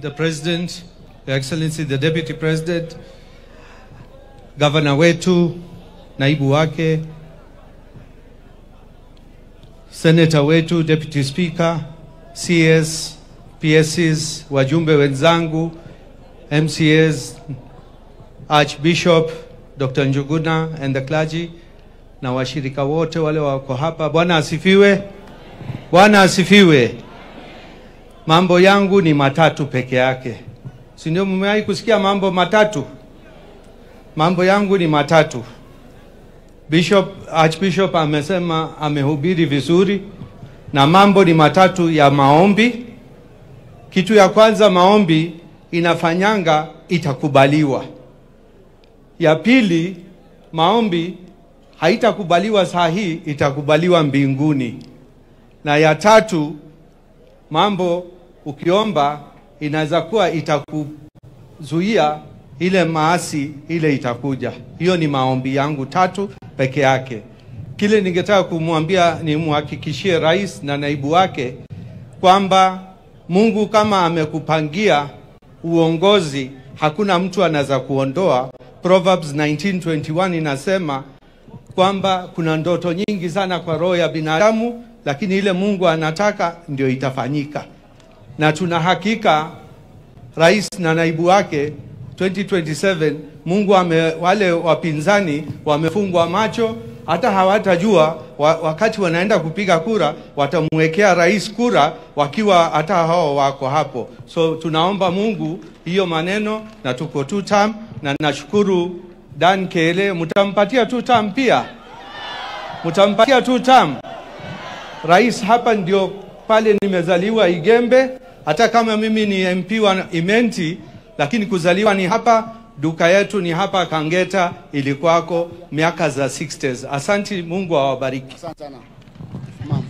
the President, Your Excellency the Deputy President, Governor wetu, naibu wake, Senator wetu, Deputy Speaker, CS, PSs, wajumbe wenzangu, MCAs, Archbishop Dr. Njuguna and the clergy, na washirika wote wale wako hapa. Bwana asifiwe. Bwana asifiwe. Mambo yangu ni matatu peke yake. Si ndio mmewahi kusikia mambo matatu? Mambo yangu ni matatu. Archbishop amesema, amehubiri vizuri, na mambo ni matatu ya maombi. Kitu ya kwanza, maombi inafanyanga itakubaliwa. Ya pili, maombi haitakubaliwa saa hii, itakubaliwa mbinguni. Na ya tatu, mambo ukiomba inaweza kuwa itakuzuia ile maasi ile itakuja. Hiyo ni maombi yangu tatu peke yake. Kile ningetaka kumwambia ni muhakikishie rais na naibu wake kwamba Mungu kama amekupangia uongozi, hakuna mtu anaweza kuondoa. Proverbs 19:21 inasema kwamba kuna ndoto nyingi sana kwa roho ya binadamu, lakini ile Mungu anataka ndio itafanyika. Na tuna hakika rais na naibu wake 2027 Mungu wale wapinzani wamefungwa macho, hata hawatajua wakati wanaenda kupiga kura watamwekea rais kura wakiwa hata hao wako hapo. So tunaomba Mungu hiyo maneno, na tuko two term, na nashukuru Dan Kele, mtampatia two term pia. Mtampatia two term. Rais hapa ndio pale nimezaliwa Igembe, hata kama mimi ni MP wa Imenti, lakini kuzaliwa ni hapa, duka yetu ni hapa Kangeta, ilikuwako miaka za 60s. Asanti, Mungu awabariki. Asante sana. Mama.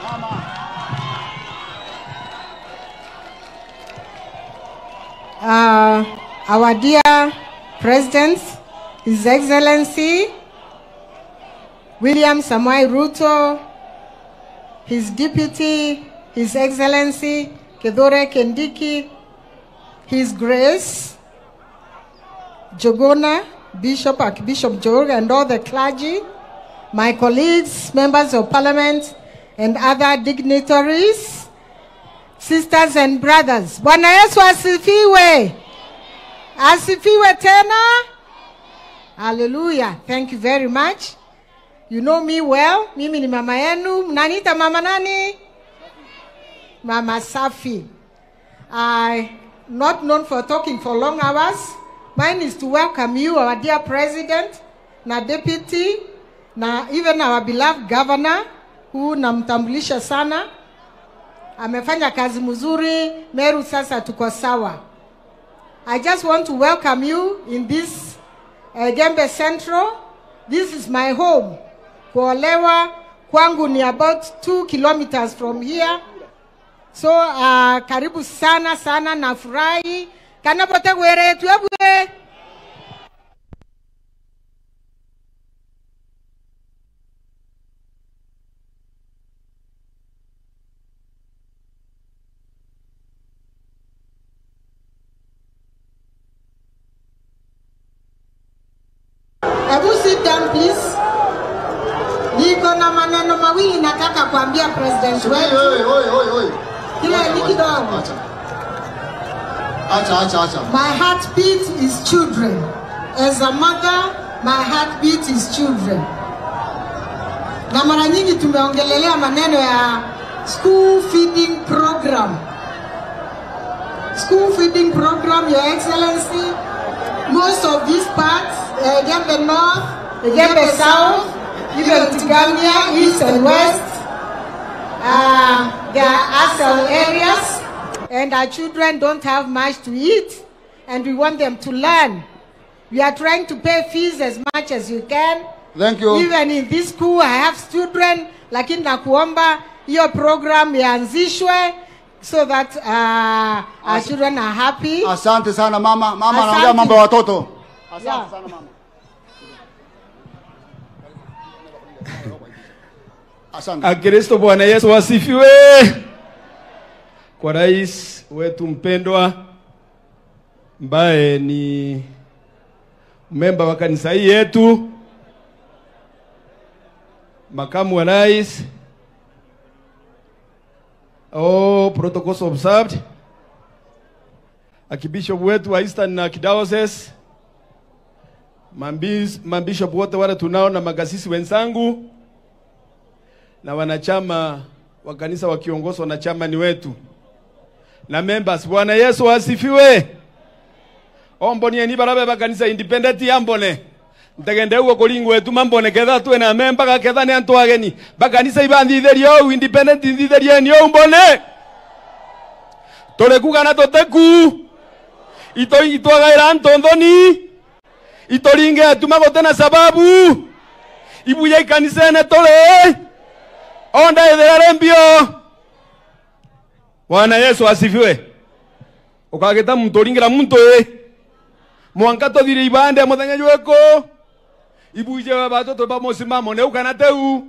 Mama. Our dear President, His Excellency William Samoei Ruto, his deputy, His Excellency Kithure Kindiki, His Grace Njuguna, Bishop, Archbishop Njoroge, and all the clergy, my colleagues, members of parliament, and other dignitaries, sisters and brothers. Bwana Yesu asifiwe. Asifiwe tena. Hallelujah. Thank you very much. You know me well. Mimi ni mama yenu. Mnaniita mama nani? Mama Safi. I not known for talking for long hours. Mine is to welcome you, our dear president, na deputy, na even our beloved governor, who namtambulisha sana. Amefanya kazi mzuri, Meru sasa tuko sawa. I just want to welcome you in this Igembe Central. This is my home. Kuolewa kwangu ni about 2 kilometers from here. So karibu sana sana, nafurahi. Kanapote were tuebwe. Hebu sit down please. Niko na maneno mawili nataka kuambia president wetu. Oi oi oi oi. Kile ni kidogo. Acha acha acha. My heartbeat is children. As a mother, my heartbeat is children. Na mara nyingi tumeongelelea maneno ya school feeding program. School feeding program, Your Excellency. Most of these parts, Igembe North, Igembe South, even Tigania, East and West, there are ASAL areas, and our children don't have much to eat, and we want them to learn. We are trying to pay fees as much as you can. Thank you. Even in this school, I have children, lakini nakuomba hiyo program ianzishwe so that our children are happy. Asante sana mama. Mama anaongea mambo ya watoto. Asante sana mama. Asante. Akristo, Bwana Yesu asifiwe. kwa rais wetu mpendwa ambaye ni memba wa kanisa hii yetu, makamu wa rais, all protocols observed, akibishop wetu wa Eastern na Archdiocese, mabishop wote wale tunao na makasisi wenzangu na wanachama wa kanisa wakiongozwa na chairman wetu na members. Bwana Yesu asifiwe. Ombonie ni barabe ba kanisa independent yambone ntegende ugo kulingu wetu mambone ketha tuwe na memba ka ketha ni antu ageni ba kanisa ibanditherio independent nditherio ni ombone torekuga na toteku ito itwagaira ntonthoni itoringe atumagote na sababu ibuya ikanisa ene tole onda itherere mbio. Bwana Yesu asifiwe. Ukageta muntu ringira muntu mwanka tothire ibande muthenya jweko ibuje batoto ba musimamo ne ukana teu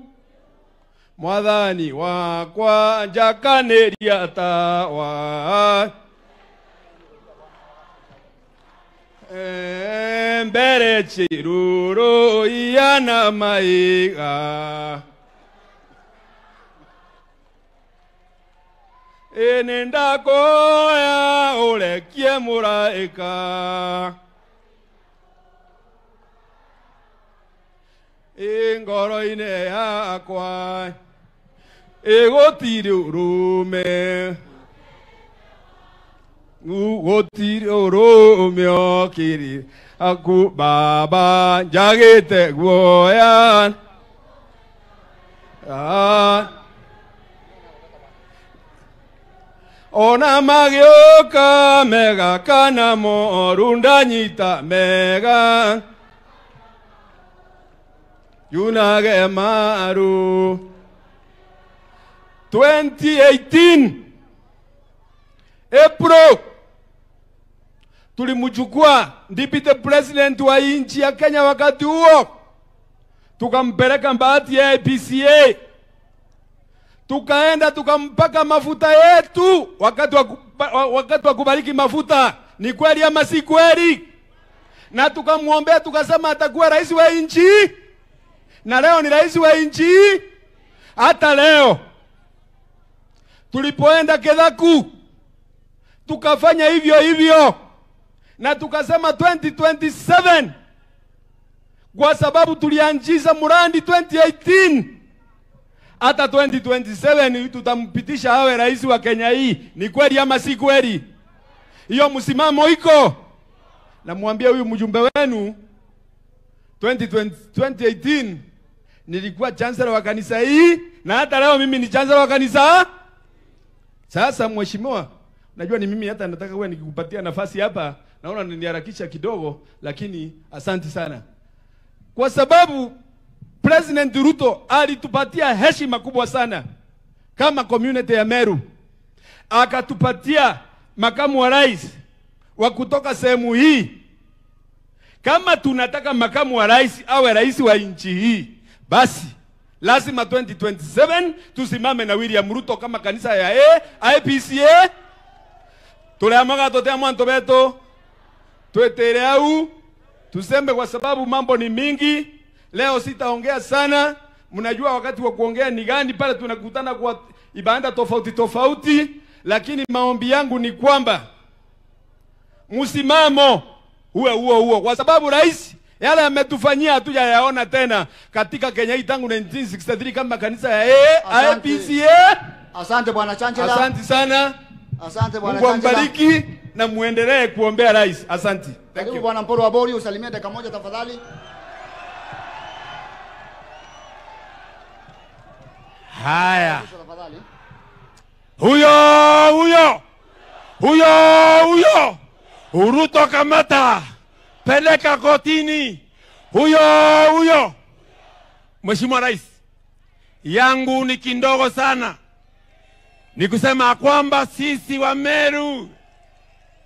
mwathani wakwa njakaniria tawa mbere chiruro iyana maiga enendakoya urekie muraika ingoro-inĩ yakwa ĩgũtirĩ ũrũme gũtirĩ ũrũme okĩrĩ aku baba njagĩte guoya ona magĩũka mega kana moru ndanyita mega yunage maru. 2018 April tulimchukua deputy president wa nchi ya Kenya wakati huo, tukampeleka Mbahati ya APCA, tukaenda tukampaka mafuta yetu wakati wa kubariki mafuta. Ni kweli ama si kweli? Na tukamwombea tukasema atakuwa rais wa nchi, na leo ni rais wa nchi. Hata leo tulipoenda Kethaku tukafanya hivyo hivyo, na tukasema 2027 kwa sababu tulianzisha murandi 2018, hata 2027 tutampitisha awe rais wa Kenya hii. Ni kweli ama si kweli? Hiyo msimamo iko. Namwambia huyu mjumbe wenu 2018 nilikuwa chancellor wa kanisa hii, na hata leo mimi ni chancellor wa kanisa. Sasa mheshimiwa, najua ni mimi hata nataka wewe nikikupatia nafasi hapa, naona niniharakisha kidogo, lakini asante sana. Kwa sababu President Ruto alitupatia heshima kubwa sana kama community ya Meru. Akatupatia makamu wa rais wa kutoka sehemu hii. Kama tunataka makamu wa rais awe rais wa nchi hii, basi lazima 2027 tusimame na William Ruto kama kanisa ya IPCA. Tuleamaga totea mwanto beto twetere au tusembe, kwa sababu mambo ni mingi. Leo sitaongea sana. Mnajua wakati wa kuongea ni gani pale tunakutana kwa ibada tofauti tofauti, lakini maombi yangu ni kwamba msimamo huo huo huo, kwa sababu rais yale ametufanyia hatujayaona tena katika Kenya hii tangu 1963 kama kanisa ya IPCA. Asante bwana Chancellor. Asante sana. Asante bwana Mungu Chancellor. ambariki na muendelee kuombea rais. Asante. Thank you. Bwana Mporo wa Bori, usalimie dakika moja tafadhali. Haya. Huyo huyo. Huyo huyo. Ruto kamata, peleka kotini. Huyo huyo. Mheshimiwa Rais, yangu ni kindogo sana. Ni kusema kwamba sisi wa Meru,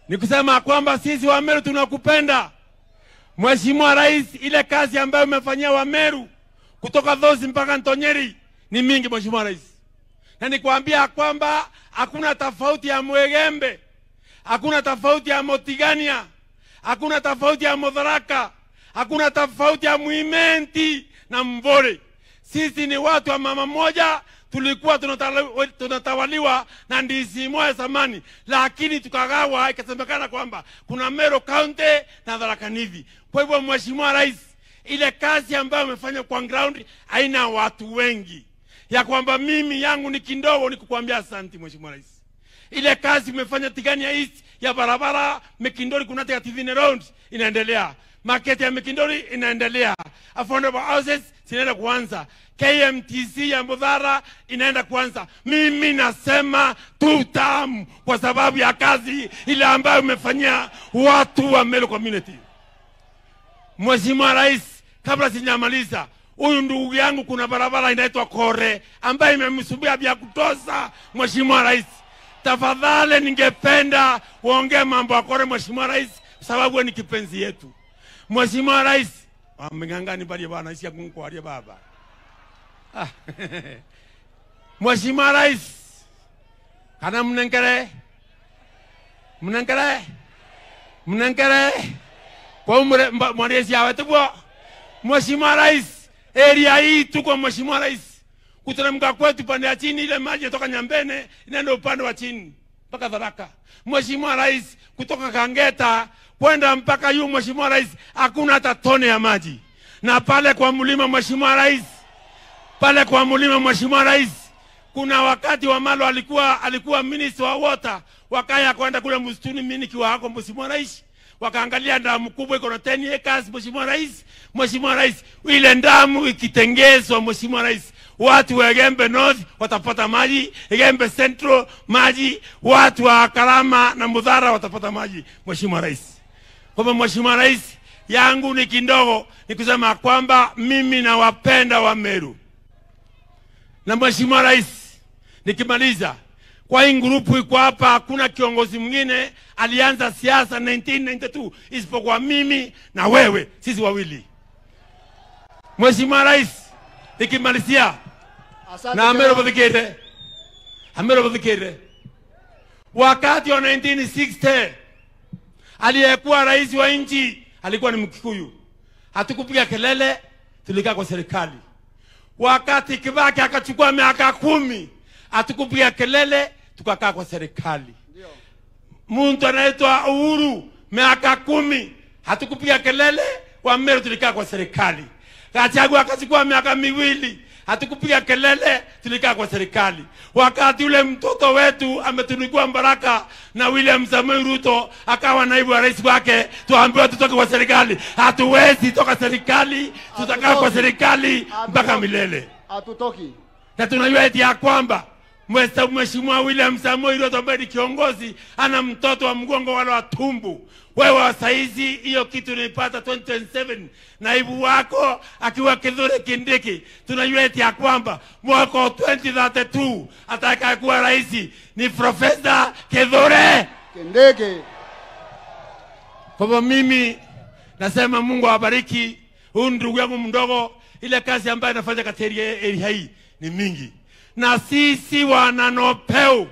ni kusema kwamba sisi wa Meru tunakupenda. Mheshimiwa Rais, ile kazi ambayo umefanyia wa Meru kutoka Thosi mpaka Ntonyeri ni mingi Mheshimiwa Rais. Na nikwambia kwamba hakuna tofauti ya Mwegembe, hakuna tofauti ya Motigania, hakuna tofauti ya Mutharaka, hakuna tofauti ya Muimenti na Mvore. Sisi ni watu wa mama moja, tulikuwa tunatawaliwa na ndisi moja zamani, lakini tukagawa, ikasemekana kwamba kuna Meru County na Tharaka Nithi. Kwa hivyo Mheshimiwa Rais, ile kazi ambayo umefanya kwa ground haina watu wengi. Ya kwamba mimi yangu ni kindogo, ni kukuambia asante Mheshimiwa Rais. Ile kazi umefanya Tigania East ya barabara Mikindori kuna Tivine Round inaendelea. Market ya Mikindori inaendelea. Affordable houses zinaenda kuanza. KMTC ya Mudhara inaenda kuanza. Mimi nasema tutamu kwa sababu ya kazi ile ambayo umefanyia watu wa Meru community. Mheshimiwa Rais, kabla sijamaliza, huyu ndugu yangu kuna barabara inaitwa Kore ambayo imemsumbua vya kutosha. Mheshimiwa Rais, tafadhali ningependa uongee mambo ya Kore Mheshimiwa Rais, sababu wewe ni kipenzi yetu. Mheshimiwa Rais, amengangani bali bwana isi kungu baba. Mheshimiwa Rais, kana mnenkere? Mnenkere? Mnenkere? Kwa umre mwanesi awetu. Mheshimiwa Rais, area hii tuko Mheshimiwa Rais. Kuteremka kwetu pande ya chini ile maji kutoka Nyambene inaenda upande wa chini mpaka Tharaka. Mheshimiwa Rais, kutoka Kangeta kwenda mpaka yu Mheshimiwa Rais hakuna hata tone ya maji. Na pale kwa mlima Mheshimiwa Rais, pale kwa mlima Mheshimiwa Rais, kuna wakati wa Malo alikuwa minister wa water, wakaya kwenda kule msituni, mimi nikiwa hako Mheshimiwa Rais. Wakaangalia damu kubwa iko na 10 acres Mheshimiwa Rais. Mheshimiwa Rais, ile damu ikitengezwa Mheshimiwa Rais, watu wa Gembe North watapata maji, Gembe Central maji, watu wa Karama na Mudhara watapata maji Mheshimiwa Rais. Kwa Mheshimiwa Rais, yangu ni kindogo ni kusema kwamba mimi nawapenda wa Meru. Na Mheshimiwa Rais, nikimaliza, kwa hii grupu iko hapa hakuna kiongozi mwingine alianza siasa 1992 isipokuwa mimi na wewe, sisi wawili. Mheshimiwa Rais, nikimalizia, na Amero Bathikere. Wakati wa 1960 aliyekuwa rais wa nchi alikuwa ni Mkikuyu. Hatukupiga kelele, tulikaa kwa serikali. Wakati Kibaki akachukua miaka 10, hatukupiga kelele, tukakaa kwa serikali. Mtu anaitwa Uhuru miaka 10, hatukupiga kelele, wa Meru tulikaa kwa serikali. Gachagua akachukua miaka 2, hatukupiga kelele, tulikaa kwa serikali. Wakati ule mtoto wetu ametunukiwa baraka na William Samoei Ruto akawa naibu wa rais wake, tuambiwa tutoke kwa serikali. Hatuwezi toka serikali, tutakaa kwa serikali mpaka milele. Hatutoki. Na tunajua eti ya kwamba Mheshimiwa William Samoei Ruto ambaye ni kiongozi ana mtoto wa mgongo wala wa tumbu. Wewe wa saizi hiyo kitu nilipata 2027 naibu wako akiwa Kithure Kindiki, tunajua eti ya kwamba mwaka 2032 atakayekuwa rais ni Profesa Kithure Kindiki. Kwa hivyo mimi nasema Mungu awabariki huyu ndugu yangu mdogo. Ile kazi ambayo anafanya katika area hii ni mingi. Na sisi wana Nopeu,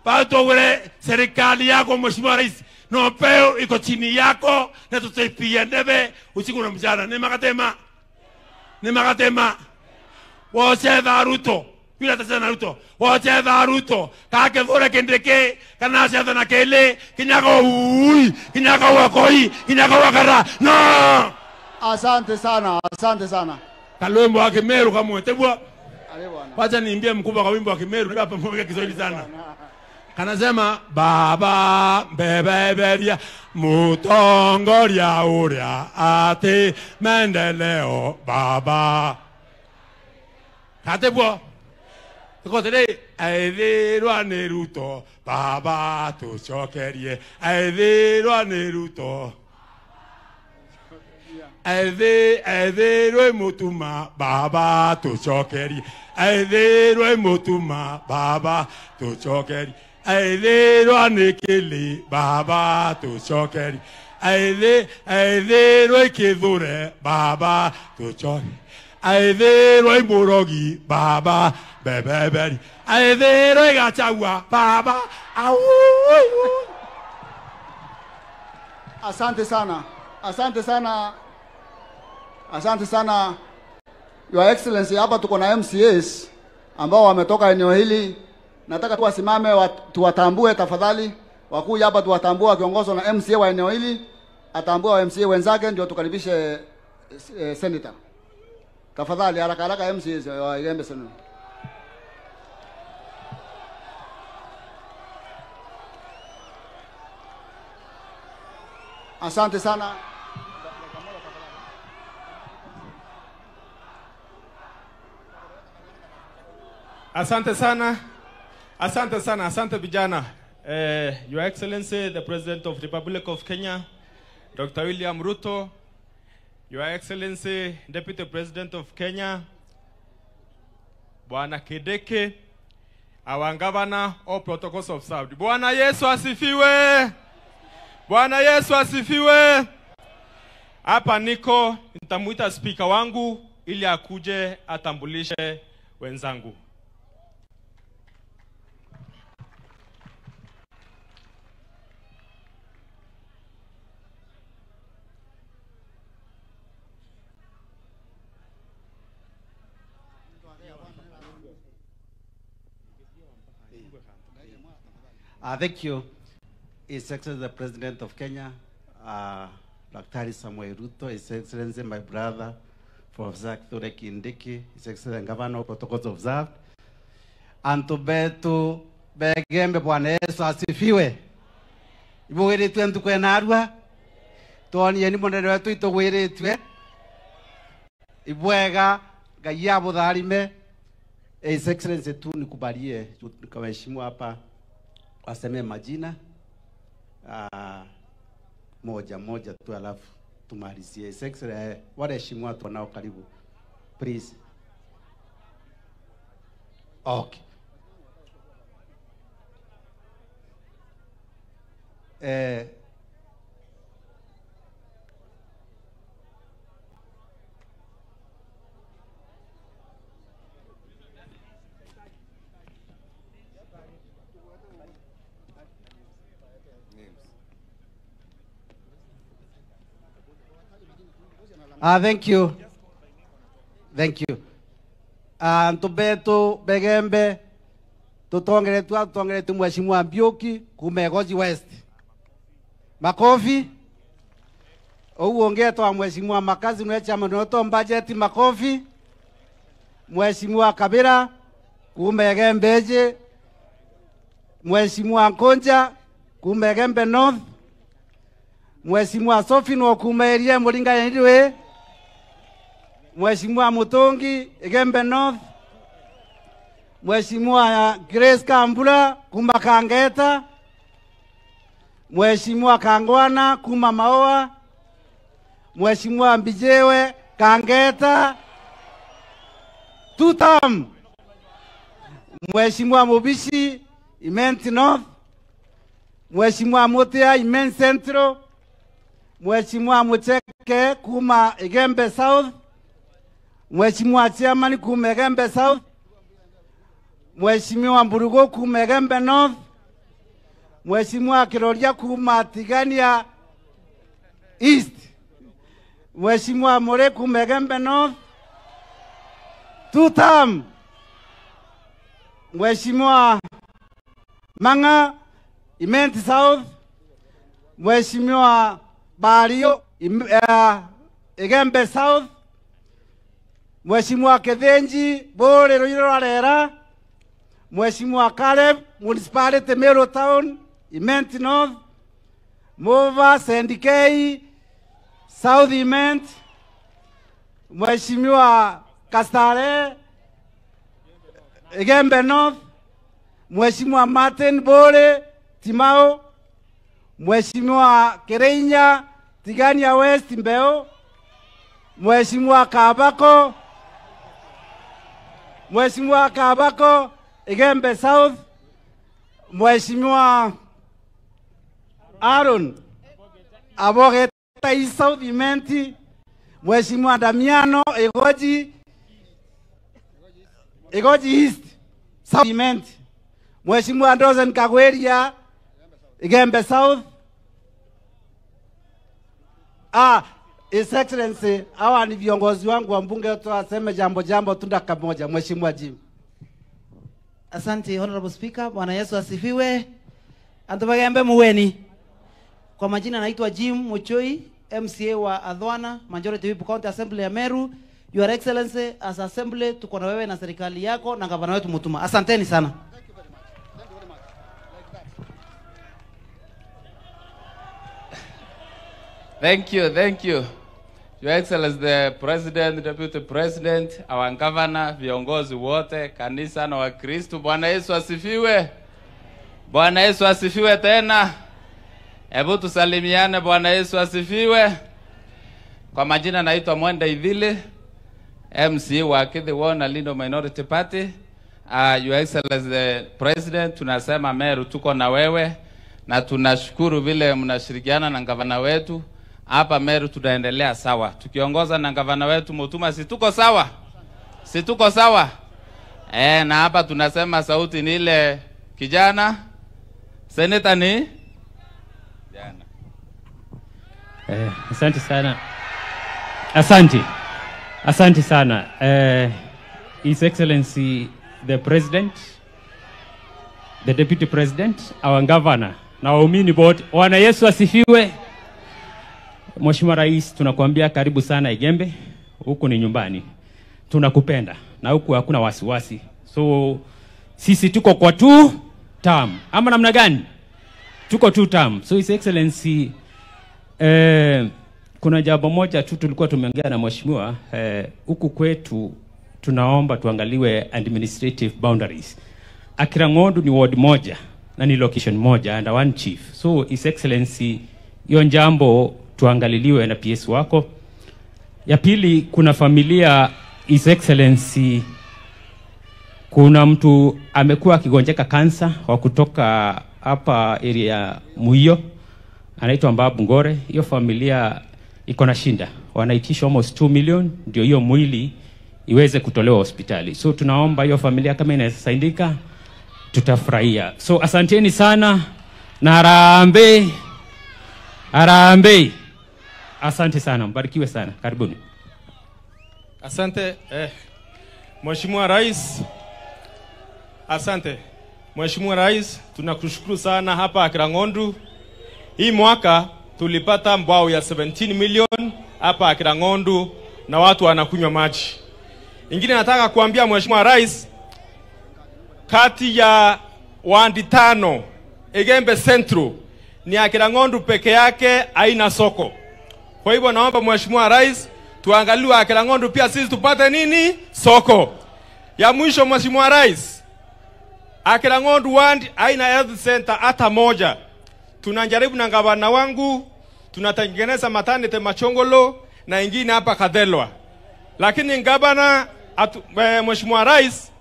bado ule serikali yako Mheshimiwa Rais, Nopeu iko chini yako na tutaipigia debe usiku na mchana. Ni makatema. Wocheza Ruto. Yule atasema na Ruto. Wocheza Ruto. Kake Kithure Kindiki, kana cheza na kele, kinyago ui, kinyago wakoi, kinyago wakara. No! Asante sana, asante sana. Kalwembo wa Kimeru kama mwetebwa. Wacha niimbie mkubwa kwa wimbo wa Kimeru, hapa mweke Kiswahili sana. Kanasema baba bebeberia mutongoria uria ati maendeleo baba. Katebwa. Tukotere aethirwa ni Ruto baba tucokerie, aethirwa ni Ruto. Aethirwe mutuma baba tucokerie, aethirwe mutuma baba tucokerie, aethirwa ni Kili baba tucokerie, aethirwe Kithure baba tucokerie, Aethirwo i Murogi baba bebeberi. Aethirwo i Gachagua baba. Au. Asante sana. Asante sana. Asante sana Your Excellency. Hapa tuko na MCAs ambao wametoka eneo hili. Nataka tuwasimame tuwatambue tafadhali. Wakuja hapa tuwatambue wakiongozwa na MCA wa eneo hili. Atambue wa MCA wenzake ndio tukaribishe senator. Tafadhali haraka haraka MCAs wa Igembe senator. Asante sana. Asante sana. Asante sana. Asante vijana. Your Excellency, the President of the Republic of Kenya, Dr. William Ruto, Your Excellency, Deputy President of Kenya, Bwana Kideke, our Governor, all protocols observed. Bwana Yesu asifiwe. Bwana Yesu asifiwe. Hapa niko nitamuita speaker wangu ili akuje atambulishe wenzangu. Thank you. His Excellency the President of Kenya, Dr. Samuel Ruto, His Excellency my brother, Professor Kithure Kindiki, His Excellency Governor, protocols observed. Antu betu begembe Bwana Yesu asifiwe. Ibugwiritwe ntukwe narua tuonie ni munene wetu itugwiritwe ibwega Ngai abutharime. His Excellency tu nikubalie nikawaheshimu hapa waseme majina moja moja tu alafu tumalizie. His Excellency waheshimu watu wanao karibu please. Okay. Thank you. Thank you. Ntubetu begembe tutongeretu Mheshimiwa Mbiuki kuma Egoji West. Makofi. Ouongeto wa Mheshimiwa Makazi nwe chama noto budget makofi. Mheshimiwa Kabira kuma Egembeje. Mheshimiwa Nkonja kuma Egembe North. Mheshimiwa Sophie no kuma erie Muringa yendiwe. Mheshimiwa Mutungi Egembe North. Mheshimiwa Grace Kambula kuma Kangeta. Mheshimiwa Kangwana kuma Maoa. Mheshimiwa Mbijewe Kangeta. Tutam. Mheshimiwa Mubishi Imenti North. Mheshimiwa Mutia Imenti Central. Mheshimiwa Mucheke kuma Egembe South. Mheshimiwa Chairman kuma Egembe South. Mheshimiwa Mburugo kuma Egembe North. Mheshimiwa Kiroria kuma Tigania East. Mheshimiwa More kuma Egembe North. Tutam. Mheshimiwa Manga Imenti South. Mheshimiwa Bario Egembe South. Mheshimiwa Kethenji Bore Roiro Arera. Mheshimiwa Caleb Municipality Meru Town Imenti North. Mova Sendikei South Imenti. Mheshimiwa Kastare Egembe North. Mheshimiwa Martin Bore Timao. Mheshimiwa Kereinya Tigania West Mbeo. Mheshimiwa Kabako. Mheshimiwa Kabako Egembe South. Mheshimiwa Aaron Abogeta South Imenti. Mheshimiwa Damiano Egoji Igoji East, South Cement, Mheshimiwa Dozen Kagweria, Igembe South. His Excellency, hawa ni viongozi wangu wa mbunge wetu, aseme jambo tu dakika moja. Mheshimiwa Jim. Asante Honorable Speaker, Bwana Yesu asifiwe. Antubagembe muweni. Kwa majina naitwa Jim Muchoi, MCA wa Adhwana, Majority Whip County Assembly ya Meru. Your Excellency, as Assembly tuko na wewe na serikali yako na gavana wetu Mutuma. Asanteni sana. Thank you very much. Thank you very much. Like that. Thank you, thank you. Your Excellency, the President, Deputy President, our Governor, viongozi wote, kanisa na Wakristo, Bwana Yesu asifiwe. Bwana Yesu asifiwe tena. Hebu tusalimiane, Bwana Yesu asifiwe. Kwa majina naitwa Mwenda Ithili, MC wa Kithi Ward na Lindo Minority Party. Your Excellency the President, tunasema Meru tuko na wewe na tunashukuru vile mnashirikiana na gavana wetu. Hapa Meru tunaendelea sawa. Tukiongoza na gavana wetu Mutuma, si tuko sawa? Si tuko sawa? Na hapa tunasema sauti ni ile kijana, seneta ni jana. Asante sana. Asante. Asante sana. His Excellency the President, the Deputy President, our Governor na waumini wote. Bwana Yesu asifiwe. Mheshimiwa Rais, tunakuambia karibu sana Igembe. Huku ni nyumbani. Tunakupenda na huku hakuna wasiwasi. So sisi tuko kwa 2 term. Ama namna gani? Tuko 2 term. So His Excellency, kuna jambo moja tu tulikuwa tumeongea na mheshimiwa, huku kwetu tunaomba tuangaliwe administrative boundaries. Akirangondu ni ward moja na ni location moja and one chief. So His Excellency, hiyo jambo tuangaliliwe na PS wako. Ya pili, kuna familia, His Excellency, kuna mtu amekuwa akigonjeka kansa wa kutoka hapa area Muiyo, anaitwa Mbabu Ngore. Hiyo familia iko na shinda, wanaitisha almost 2 million ndio hiyo mwili iweze kutolewa hospitali. So tunaomba hiyo familia kama inaweza saidika, tutafurahia. So asanteni sana na harambee. Harambee. Asante sana, mbarikiwe sana. Karibuni. Asante Mheshimiwa Rais. Asante Mheshimiwa Rais, tunakushukuru sana hapa Akirangondu. Hii mwaka tulipata mbao ya 17 million hapa Akirangondu na watu wanakunywa maji. Ingine nataka kuambia Mheshimiwa Rais, kati ya wandi 5 Igembe Central ni Akirangondu peke yake haina soko. Kwa hivyo naomba Mheshimiwa Rais tuangaliwe Akirangondu pia sisi tupate nini? Soko. Ya mwisho Mheshimiwa Rais, Akirangondu wandi haina health center hata moja. Tunajaribu na gavana wangu, tunatengeneza maternity Machongolo na ingine hapa Kadhelwa. Lakini gavana Mheshimiwa Rais,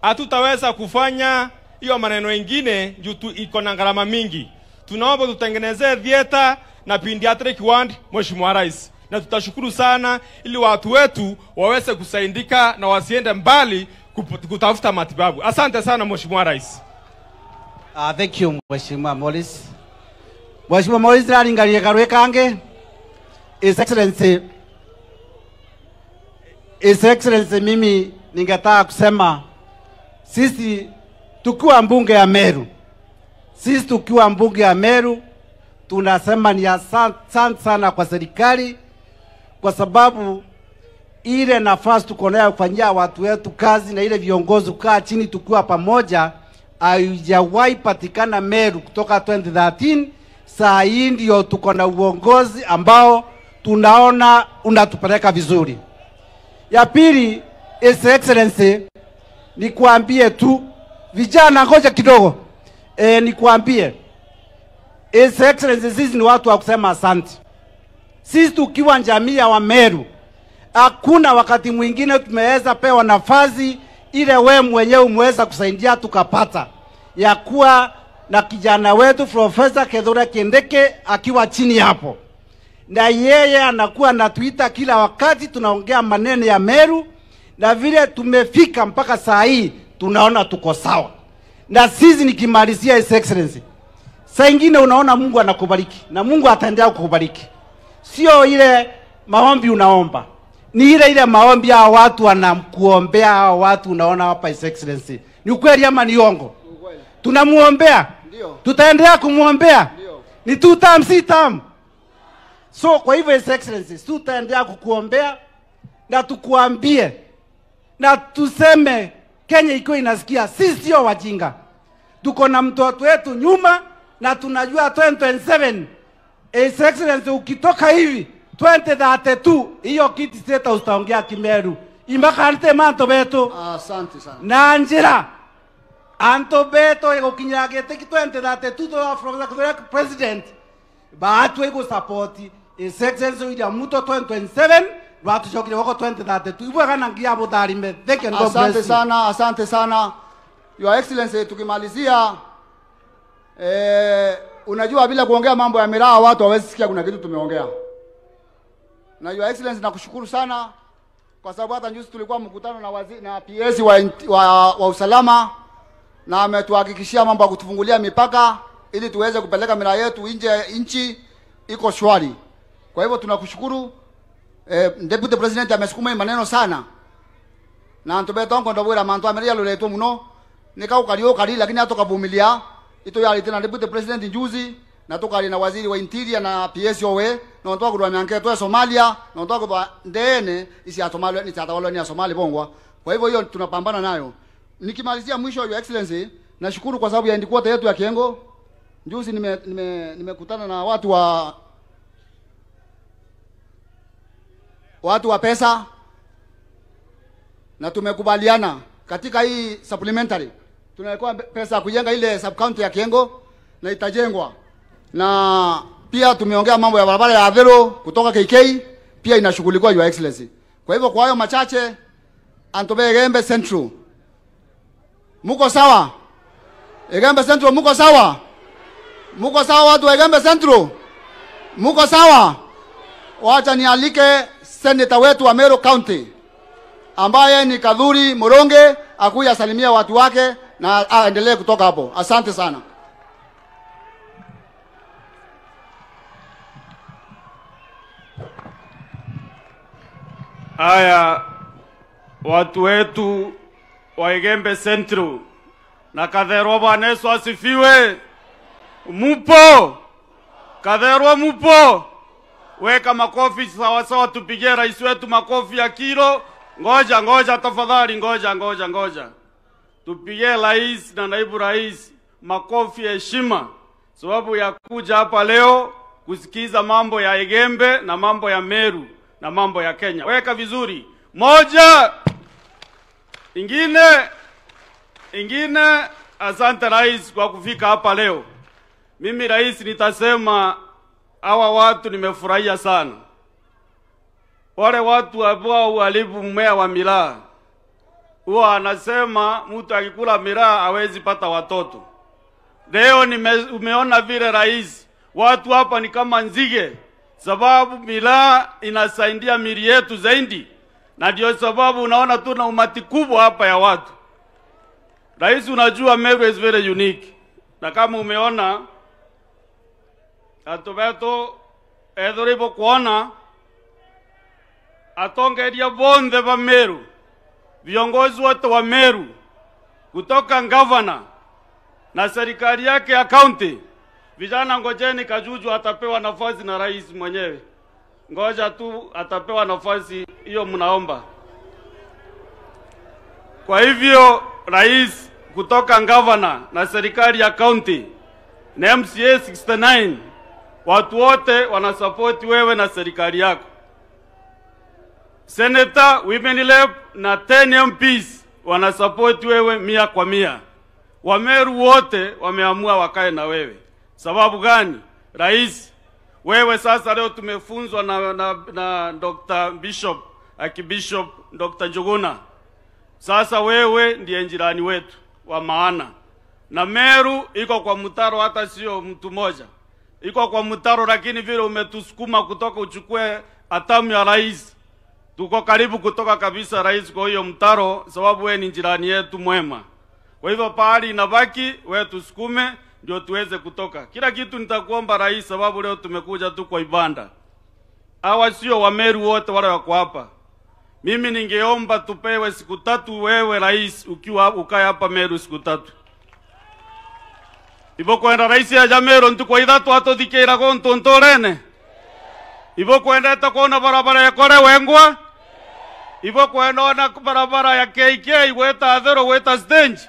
hatutaweza kufanya hiyo maneno ingine juu iko na gharama mingi. Tunaomba tutengenezee theater na pediatric ward Mheshimiwa Rais. Na tutashukuru sana ili watu wetu waweze kusaidika na wasiende mbali kutafuta matibabu. Asante sana Mheshimiwa Rais. Thank you Mheshimiwa Morris. Mheshimiwa Morris raringarie karwe kange. His Excellency, mimi ningetaka kusema sisi tukiwa mbunge ya Meru, sisi tukiwa mbunge ya Meru tunasema ni asante sana kwa serikali, kwa sababu ile nafasi tuko nayo kufanyia watu wetu kazi na ile viongozi kukaa chini tukiwa pamoja haijawahi patikana Meru kutoka 2013. Saa hii ndio tuko na uongozi ambao tunaona unatupeleka vizuri. Ya pili, His Excellency, nikuambie tu vijana, ngoja kidogo. Nikuambie His Excellency, sisi ni watu wa kusema asante. Sisi tukiwa jamii ya Wameru, hakuna wakati mwingine tumeweza pewa nafasi ile we mwenyewe umeweza kusaidia tukapata, ya kuwa na kijana wetu Profesa Kithure Kindiki akiwa chini hapo. Na yeye anakuwa na Twitter kila wakati tunaongea maneno ya Meru, Na vile tumefika mpaka saa hii tunaona tuko sawa. Na sisi nikimalizia, His Excellency, saa ingine unaona Mungu anakubariki na Mungu ataendelea kukubariki. Sio ile maombi unaomba, ni ile ile maombi ya watu wanakuombea, hao watu unaona hapa His Excellency. Ni ukweli ama ni uongo? Tunamuombea. Ndio. Tutaendelea kumuombea. Ndio. Ni 2 term, si term. So kwa hivyo His Excellency, tutaendelea kukuombea na tukuambie na tuseme Kenya iko inasikia sisi sio wajinga. Tuko na mtoto wetu nyuma na tunajua 2027 His Excellency ukitoka hivi 2032 hiyo kiti seta utaongea Kimeru. Imakante manto beto. Asante sana. Na njira anto beto ego kinyira gete ki 2032 to from the president. Baatu ego support His Excellency William Ruto 2027 watu chokile wako 2032. Ibwa kana ngia botharime. Thank you and God Asante bless you. sana, asante sana. Your Excellency, tukimalizia unajua bila kuongea mambo ya miraa watu hawezi sikia kuna kitu tumeongea. Na Your Excellency nakushukuru sana kwa sababu hata juzi tulikuwa mkutano na na PS wa usalama na ametuhakikishia mambo ya kutufungulia mipaka ili tuweze kupeleka miraa yetu nje ya nchi iko shwari. Kwa hivyo tunakushukuru. Deputy President amesukuma hii maneno sana. Na antubetongo ndobwira mantu ameria luletwo muno nikaukario kari lakini atokavumilia ito yali tena Deputy President juzi na tukali na waziri wa interior na PS owe na ntwa kurwa myanke twa Somalia na ntwa kwa ndene isi ya Somalia ni tatawala ni ya Somali bongwa. Kwa hivyo hiyo tunapambana nayo. Nikimalizia mwisho, Your Excellency, nashukuru kwa sababu ya headquarter yetu ya Kiengo. Juzi nimekutana na watu wa pesa na tumekubaliana katika hii supplementary tunaweka pesa kujenga ile sub county ya Kiengo na itajengwa. Na pia tumeongea mambo ya barabara ya Avero kutoka KK pia inashughulikiwa, Your Excellency. Kwa hivyo kwa hayo machache, Antobe Igembe Central, muko sawa? Igembe Central muko sawa? Muko sawa watu wa Igembe Central? Muko sawa? Wacha nialike senator wetu wa Meru County ambaye ni Kathuri Muronge akuja asalimia watu wake na aendelee kutoka hapo. Asante sana. Aya, watu wetu wa Igembe Central na Katherwa, Bwana Yesu asifiwe. Mupo? Katherwa mupo? Weka makofi sawa sawa, tupigie rais wetu makofi ya kilo. Ngoja ngoja tafadhali, ngoja ngoja ngoja. Tupigie rais na naibu rais makofi ya heshima sababu ya kuja hapa leo kusikiza mambo ya Igembe na mambo ya Meru na mambo ya Kenya. Weka vizuri. Moja. Ingine, asante rais kwa kufika hapa leo. Mimi rais nitasema hawa watu nimefurahia sana. Wale watu ambao uharibu mmea wa miraa. Huwa anasema mtu akikula miraa hawezi pata watoto. Leo umeona vile rais, watu hapa ni kama nzige, sababu miraa inasaidia mili yetu zaidi. Na ndio sababu unaona tuna umati kubwa hapa ya watu. Rais, unajua Meru is very unique. Na kama umeona atubeto edhoribo kuona atongeria bonde ba Meru, viongozi wote wa Meru kutoka governor na serikali yake ya county. Vijana ngojeni, Kajuju atapewa nafasi na rais mwenyewe. Ngoja tu atapewa nafasi hiyo mnaomba. Kwa hivyo rais kutoka governor na serikali ya county na MCA 69, watu wote wanasupport wewe na serikali yako. Senator, Women Rep na 10 MPs wanasupport wewe 100%. Wameru wote wameamua wakae na wewe. Sababu gani? Rais, wewe sasa leo tumefunzwa na Dr. Bishop, Archbishop Dr. Njuguna. Sasa wewe ndiye jirani wetu wa maana. Na Meru iko kwa mtaro, hata sio mtu mmoja. Iko kwa mtaro, lakini vile umetusukuma kutoka uchukue hatamu ya rais. Tuko karibu kutoka kabisa rais kwa hiyo mtaro, sababu wewe ni jirani yetu mwema. Kwa hivyo pahali inabaki wewe tusukume ndio tuweze kutoka. Kila kitu nitakuomba rais, sababu leo tumekuja tu kwa ibada. Hawa sio Wameru wote wale wako hapa. Mimi ningeomba tupewe siku 3 wewe rais ukiwa ukae hapa Meru siku 3. Ibo kwenda rais ya Jameru ntuko ithatu atothikira gontontorene. Ibo kwenda takuona barabara ya kore wengwa. Ibo kwenda ona barabara ya KK weta Athero weta Stench.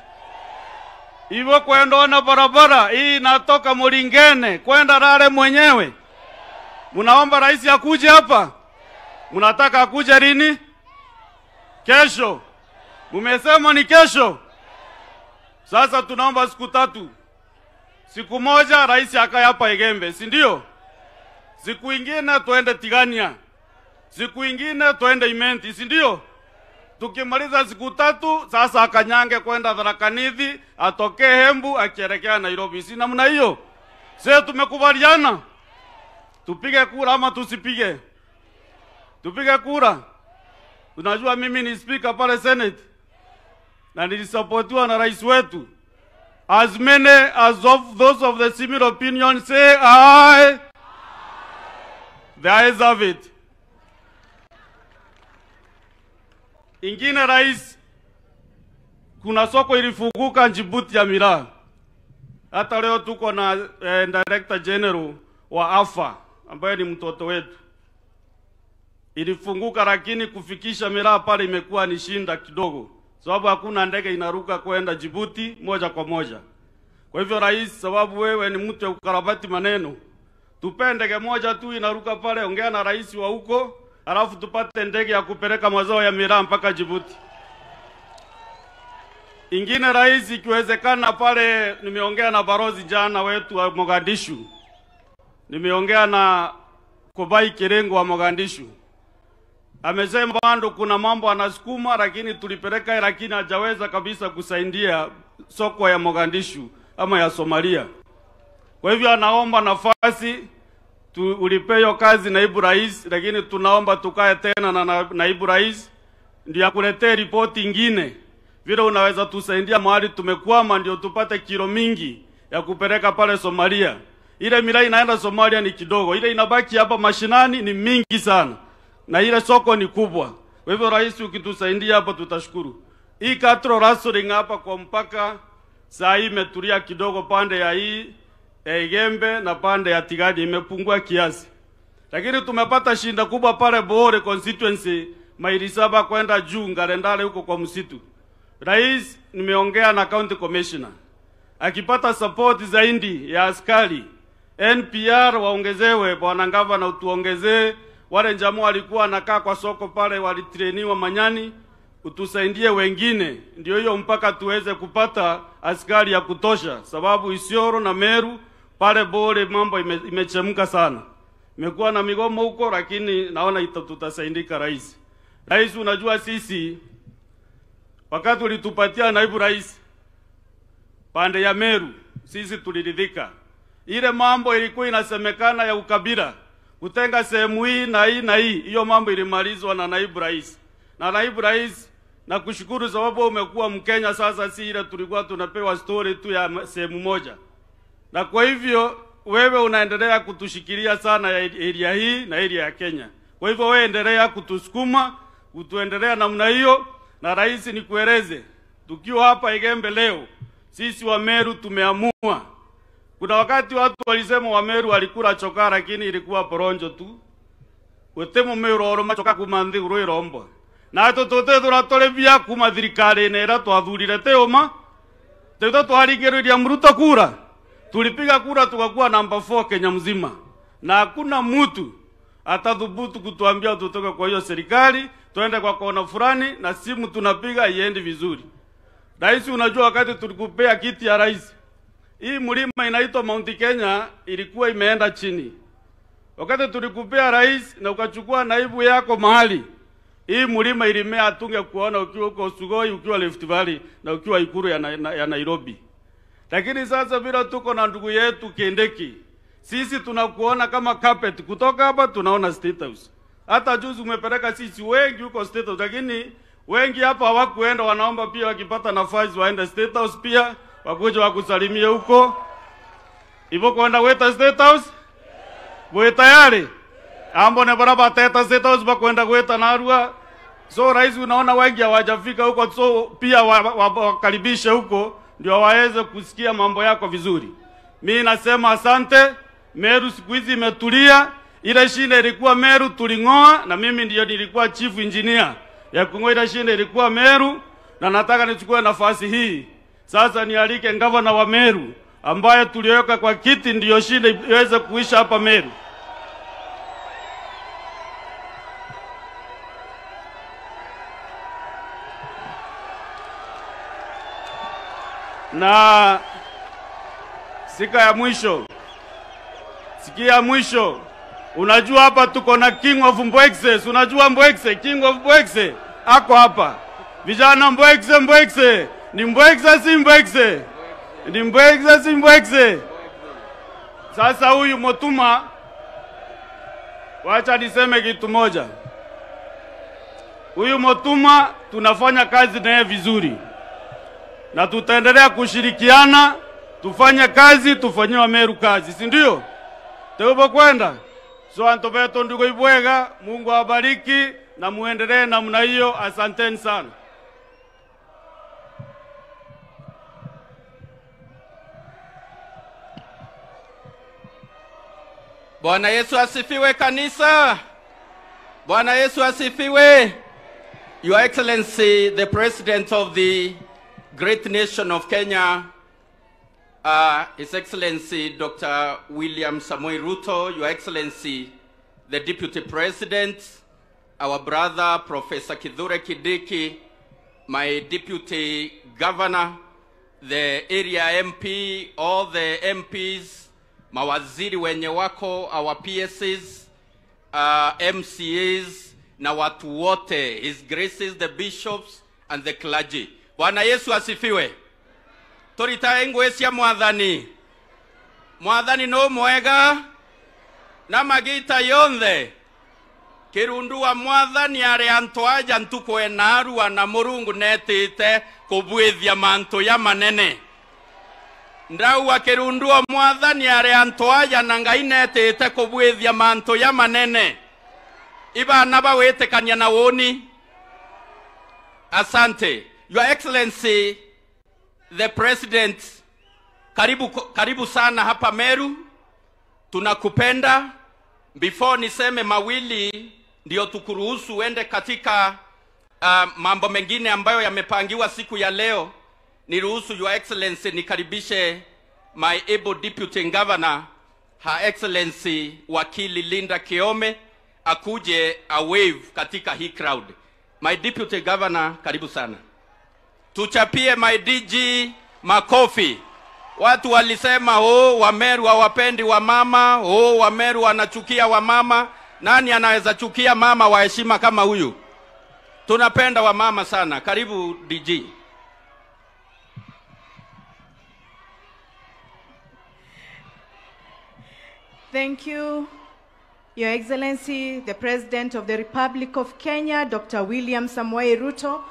Ibo kwenda ona barabara hii inatoka Muringene kwenda Rare mwenyewe. Munaomba rais akuje hapa? Munataka akuje lini? Kesho. Mumesema ni kesho. Sasa tunaomba siku 3. Siku moja rais akae hapa Igembe, si ndio? Siku ingine tuende Tigania. Siku ingine tuende Imenti, si ndio? Tukimaliza siku 3 sasa akanyange kwenda Tharaka Nithi, atokee Hembu akielekea Nairobi. Si namna hiyo? Sasa tumekubaliana. Tupige kura ama tusipige? Tupige kura. Unajua mimi ni speaker pale Senate na nilisupportiwa na rais wetu. As many as of those of the similar opinion say aye. The ayes have it. Ingine rais, kuna soko ilifunguka Djibouti ya miraa. Hata leo tuko na Director General wa AFA ambaye ni mtoto wetu. Ilifunguka, lakini kufikisha miraa pale imekuwa ni shinda kidogo, sababu hakuna ndege inaruka kwenda Djibouti moja kwa moja. Kwa hivyo rais, sababu wewe ni mtu wa kukarabati maneno, tupe ndege moja tu inaruka pale, ongea na rais wa huko, alafu tupate ndege ya kupeleka mazao ya miraa mpaka Djibouti. Ingine rais, ikiwezekana pale, nimeongea na barozi jana wetu wa Mogadishu. Nimeongea na Kobai Kirengo wa Mogadishu. Amesema bado kuna mambo anasukuma, lakini tulipeleka, lakini hajaweza kabisa kusaidia soko ya Mogadishu ama ya Somalia. Kwa hivyo anaomba nafasi ulipeyo kazi naibu rais, lakini tunaomba tukae tena na naibu rais ndio akuletee ripoti nyingine vile unaweza tusaidia mahali tumekwama, ndio tupate kilo mingi ya kupeleka pale Somalia. Ile miraa inaenda Somalia ni kidogo, ile inabaki hapa mashinani ni mingi sana, na ile soko ni kubwa. Kwa hivyo rais, ukitusaidia hapo tutashukuru. Hii cattle rustling hapa kwa mpaka saa hii imetulia kidogo, pande ya hii Igembe na pande ya Tigani imepungua kiasi. Lakini tumepata shinda kubwa pale Bore constituency, maili 7 kwenda juu Ngarendale huko kwa msitu. Rais, nimeongea na county commissioner, akipata support zaidi ya askari NPR waongezewe, bwana gavana utuongezee. Wale jamaa walikuwa wanakaa kwa soko pale walitrainiwa manyani, utusaidie wengine, ndio hiyo mpaka tuweze kupata askari ya kutosha, sababu Isiolo na Meru pale Bore mambo imechemka sana. Imekuwa na migomo huko, lakini naona tutasaidika rais. Rais, unajua sisi wakati ulitupatia naibu rais pande ya Meru, sisi tuliridhika. Ile mambo ilikuwa inasemekana ya ukabila, kutenga sehemu hii na hii na hii, hiyo mambo ilimalizwa na naibu rais. Na naibu rais, na kushukuru sababu umekuwa Mkenya sasa, si ile tulikuwa tunapewa story tu ya sehemu moja. Na kwa hivyo wewe unaendelea kutushikilia sana ya area hii na area ya Kenya. Kwa hivyo wewe endelea kutusukuma, utuendelea namna hiyo. Na rais, nikueleze, tukiwa hapa Igembe leo, sisi wa Meru tumeamua. Kuna wakati watu walisema wa Meru walikula chokaa, lakini ilikuwa poronjo tu. Wetemo Meru oroma choka kumanthi uruirombo. Na totote turatolebia kuma thirikari nera twathurire teoma. Teuto twaringiriria Mruto kura. Tulipiga kura tukakuwa namba 4 Kenya mzima. Na hakuna mtu atadhubutu kutuambia tutoke kwa hiyo serikali, tuende kwa kona fulani, na simu tunapiga iendi vizuri. Rais, unajua wakati tulikupea kiti ya rais, hii mlima inaitwa Mount Kenya ilikuwa imeenda chini. Wakati tulikupea rais na ukachukua naibu yako mahali, hii mlima ilimea, tunge kuona ukiwa huko Sugoi, ukiwa Rift Valley na ukiwa Ikuru ya Nairobi. Lakini sasa bila tuko na ndugu yetu Kindiki, sisi tunakuona kama carpet. Kutoka hapa tunaona State House. Hata juzi umepeleka sisi wengi huko State House, lakini wengi hapa hawakuenda, wanaomba pia wakipata nafasi waende State House pia wakuje wakusalimie huko. Ivo kwenda weta State House? Wewe tayari? Ambo ne baraba teta State House bakwenda kweta Narua. So rais, unaona wengi hawajafika huko, so pia wakaribishe huko ndio waweze kusikia mambo yako vizuri. Mimi nasema asante. Meru siku hizi imetulia. Ile shida ilikuwa Meru tulingoa, na mimi ndio nilikuwa chief engineer ya kungoa ile shida ilikuwa Meru, na nataka nichukue nafasi hii sasa nialike gavana wa Meru ambaye tuliweka kwa kiti ndio shida iweze kuisha hapa Meru. Na sika ya mwisho, sikia ya mwisho, unajua hapa tuko na King of Mbwekse. Unajua Mbwekse, King of Mbwekse ako hapa. Vijana Mbwekse, Mbwekse, ni Mbwekse si Mbwekse? Ni Mbwekse si Mbwekse? Sasa huyu Motuma, wacha niseme kitu moja. Huyu Motuma tunafanya kazi naye vizuri, na tutaendelea kushirikiana, tufanye kazi, tufanyie Meru kazi, si ndio? Teubo kwenda. So antobeto ndugu Ibwega, Mungu awabariki na muendelee namna hiyo. Asanteni sana. Bwana Yesu asifiwe kanisa. Bwana Yesu asifiwe. Your Excellency, the President of the great nation of Kenya, His Excellency Dr. William Samoei Ruto, Your Excellency, the Deputy President, our brother Professor Kithure Kindiki, my Deputy Governor, the area MP, all the MPs, mawaziri wenye wako, our PSs, MCAs, na watu wote, His Graces, the bishops and the clergy. Bwana Yesu asifiwe. Torita engwesia mwathani. Mwathani no mwega na magita yonthe. Kirundua mwathani are antu aja ntuko enarua na murungu netite kubwithia mantu ya manene. Ndauwa kirundua mwathani are antu aja na ngai netite kubwithia mantu ya manene. Iba naba wetekania na woni. Asante. Your Excellency, the President, karibu, karibu sana hapa Meru. Tunakupenda. Before niseme mawili ndio tukuruhusu uende katika mambo mengine ambayo yamepangiwa siku ya leo, niruhusu Your Excellency nikaribishe my able Deputy Governor, Her Excellency Wakili Linda Kiome, akuje a wave katika hii crowd. My Deputy Governor, karibu sana. Tuchapie my DG makofi. Watu walisema oh, Wameru hawapendi wamama, oh, Wameru wanachukia wamama. Nani anaweza chukia mama wa heshima kama huyu? Tunapenda wamama sana. Karibu DG. Thank you, Your Excellency, the President of the Republic of Kenya, Dr. William Samoei Ruto,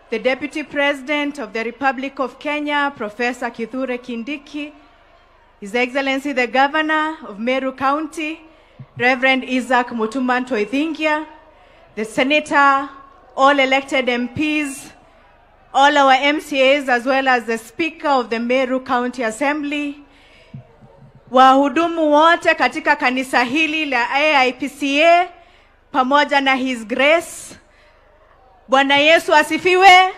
the Deputy President of the Republic of Kenya, Professor Kithure Kindiki, His Excellency the Governor of Meru County, Reverend Isaac Mutuma Ntoithingia, the Senator, all elected MPs, all our MCAs, as well as the Speaker of the Meru County Assembly, wahudumu wote katika kanisa hili la AIPCA, pamoja na His Grace. Bwana Yesu asifiwe.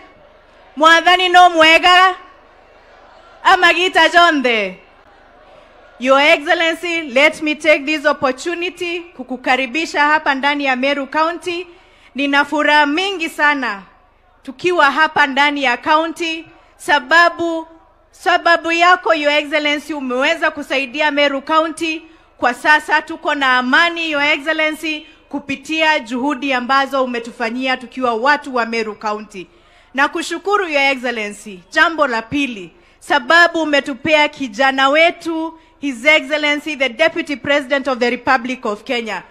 Mwathani no mwega amagita jonde. Your Excellency, let me take this opportunity kukukaribisha hapa ndani ya Meru County. Nina furaha mingi sana tukiwa hapa ndani ya county, sababu yako Your Excellency umeweza kusaidia Meru County. Kwa sasa tuko na amani Your Excellency, kupitia juhudi ambazo umetufanyia tukiwa watu wa Meru County. Na kushukuru Your Excellency. Jambo la pili, sababu umetupea kijana wetu His Excellency the Deputy President of the Republic of Kenya.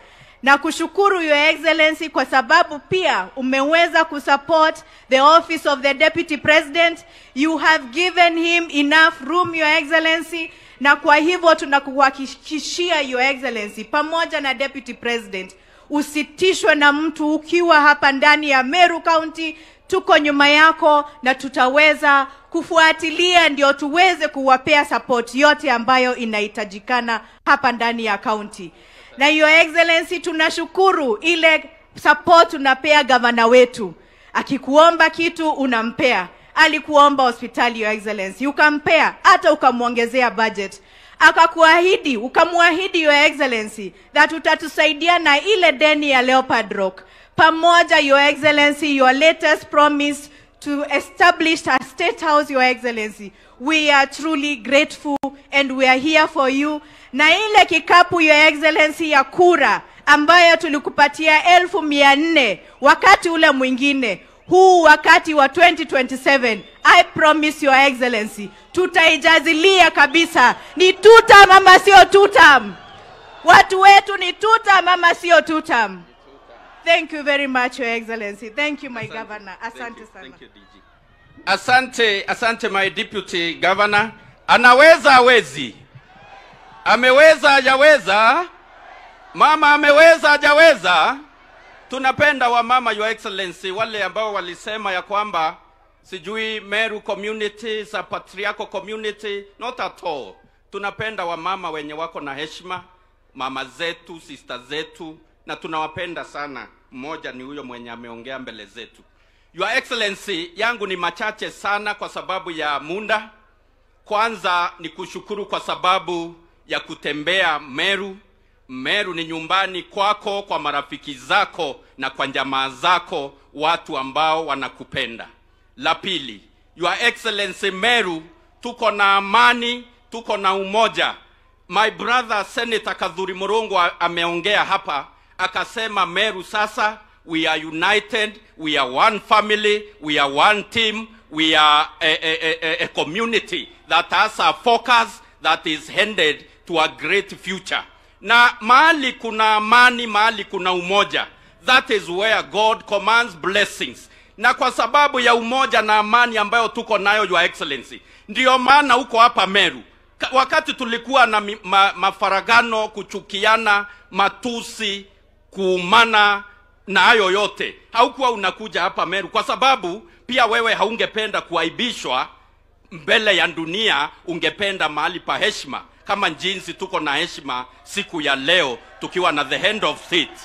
Na kushukuru Your Excellency kwa sababu pia umeweza kusupport the office of the Deputy President. You have given him enough room, Your Excellency, na kwa hivyo tunakuhakikishia Your Excellency pamoja na Deputy President, usitishwe na mtu ukiwa hapa ndani ya Meru County. Tuko nyuma yako na tutaweza kufuatilia ndio tuweze kuwapea support yote ambayo inahitajikana hapa ndani ya county. Na Your Excellency, tunashukuru ile support unapea gavana wetu. Akikuomba kitu unampea. Alikuomba hospitali, Your Excellency, ukampea, hata ukamwongezea budget. Akakuahidi, ukamwahidi Your Excellency that utatusaidia na ile deni ya Leopard Rock. Pamoja, Your Excellency, your latest promise to establish a state house, Your Excellency. We are truly grateful and we are here for you. Na ile kikapu, Your Excellency, ya kura ambayo tulikupatia 400,000 wakati ule mwingine, huu wakati wa 2027, I promise Your Excellency, tutaijazilia kabisa. Ni tutam ama sio tutam? Watu wetu ni tutam ama sio tutam? Thank you very much, Your Excellency. Thank you, my Asante. Governor. Asante sana. Thank you, DG. Asante, asante my Deputy Governor. Anaweza hawezi? Ameweza hajaweza? Mama ameweza hajaweza? Tunapenda wamama, Your Excellency, wale ambao walisema ya kwamba sijui Meru community, sa patriarchal community, not at all. Tunapenda wamama wenye wako na heshima, mama zetu, sister zetu, na tunawapenda sana. Mmoja ni huyo mwenye ameongea mbele zetu. Your Excellency, yangu ni machache sana kwa sababu ya muda. Kwanza ni kushukuru kwa sababu ya kutembea Meru. Meru ni nyumbani kwako, kwa marafiki zako na kwa jamaa zako, watu ambao wanakupenda. La pili, Your Excellency, Meru tuko na amani, tuko na umoja. My brother Senator Kathuri Murungu ameongea hapa akasema Meru sasa we are united, we are one family, we are one team, we are a community that has a focus that is headed to a great future. Na mahali kuna amani, mahali kuna umoja, that is where God commands blessings. Na kwa sababu ya umoja na amani ambayo tuko nayo, Your Excellency, ndiyo maana uko hapa Meru. Wakati tulikuwa na mafaragano, kuchukiana, matusi, kuumana na hayo yote, haukuwa unakuja hapa Meru, kwa sababu pia wewe haungependa kuaibishwa mbele ya dunia. Ungependa mahali pa heshima, kama jinsi tuko na heshima siku ya leo tukiwa na the hand of state.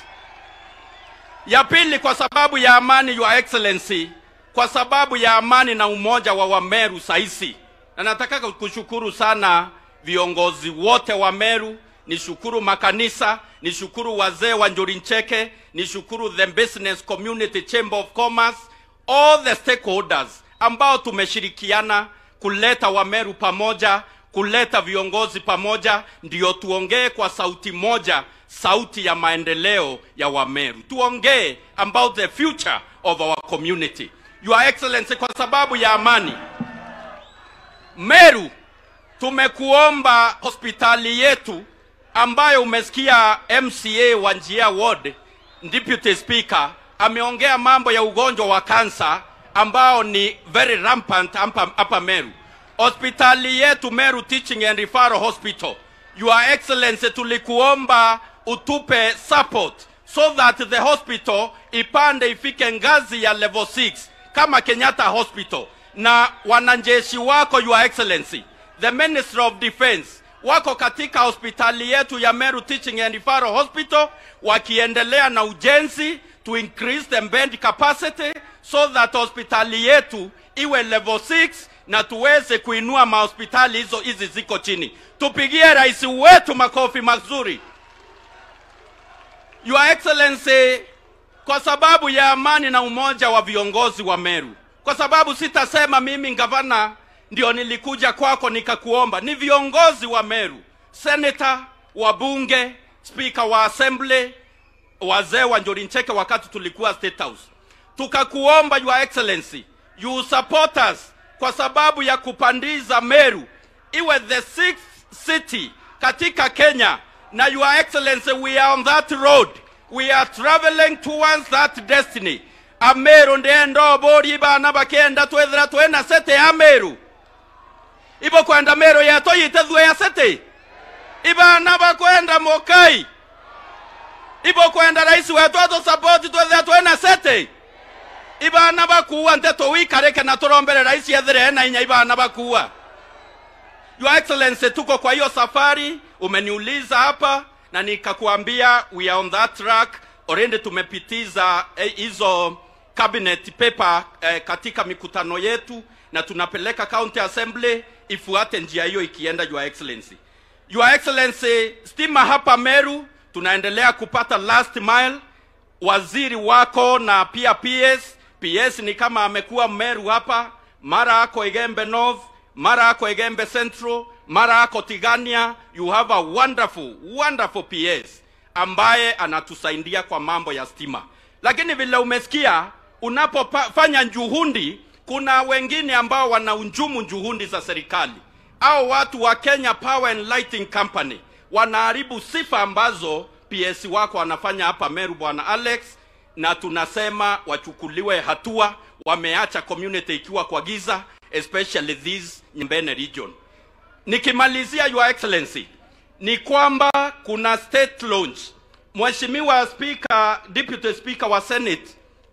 Ya pili, kwa sababu ya amani, Your Excellency, kwa sababu ya amani na umoja wa Wameru saisi, na nataka kushukuru sana viongozi wote wa Meru, nishukuru makanisa, nishukuru wazee wa Njuri Ncheke, nishukuru the business community, Chamber of Commerce, all the stakeholders ambao tumeshirikiana kuleta Wameru pamoja, kuleta viongozi pamoja, ndio tuongee kwa sauti moja, sauti ya maendeleo ya Wameru. Tuongee about the future of our community. Your Excellency, kwa sababu ya amani Meru, tumekuomba hospitali yetu ambayo umesikia MCA wa Njia Ward, Deputy Speaker, ameongea mambo ya ugonjwa wa kansa ambao ni very rampant hapa Meru. Hospitali yetu Meru Teaching and Referral Hospital, Your Excellency, tulikuomba utupe support so that the hospital ipande ifike ngazi ya level 6 kama Kenyatta Hospital. Na wanajeshi wako, Your Excellency, the Minister of Defense, wako katika hospitali yetu ya Meru Teaching and Referral Hospital wakiendelea na ujenzi to increase the bed capacity so that hospitali yetu iwe level 6 na tuweze kuinua mahospitali hizo hizi ziko chini. Tupigie rais wetu makofi mazuri. Your Excellency, kwa sababu ya amani na umoja wa viongozi wa Meru, kwa sababu sitasema mimi gavana ndio nilikuja kwako nikakuomba, ni viongozi wa Meru, senator, wabunge, speaker wa assembly, wazee wa Njuri Ncheke wakati tulikuwa State House, tukakuomba Your Excellency, you support us kwa sababu ya kupandiza Meru iwe the 6th city katika Kenya. Na Your Excellency, we are on that road. We are traveling towards that destiny. Ameru ndendo bori bana bakenda twethera twena sete Ameru. Ibo kwenda Meru ya toyite thwe ya sete. Ibana bakwenda Mokai. Ibo kwenda rais wetu ato support twethera twena sete. Ibana bakuwa nteto wikareke na turombere rais yethere na inya ibana bakuwa. Your Excellency, tuko kwa hiyo safari. Umeniuliza hapa na nikakuambia we are on that track. Already tumepitiza hizo cabinet paper katika mikutano yetu na tunapeleka county assembly ifuate njia hiyo ikienda, Your Excellency. Your Excellency, stima hapa Meru tunaendelea kupata last mile. Waziri wako na pia PS, PS ni kama amekuwa Meru hapa, mara ako Igembe North, mara ako Igembe Central, mara ako Tigania. You have a wonderful, wonderful PS ambaye anatusaidia kwa mambo ya stima. Lakini vile umesikia, unapofanya juhudi, kuna wengine ambao wanaunjumu juhudi za serikali. Au watu wa Kenya Power and Lighting Company wanaharibu sifa ambazo PS wako wanafanya hapa Meru, Bwana Alex, na tunasema wachukuliwe hatua. Wameacha community ikiwa kwa giza, especially this Nyambene region. Nikimalizia, Your Excellency, ni kwamba kuna state launch. Mheshimiwa Speaker, Deputy Speaker wa Senate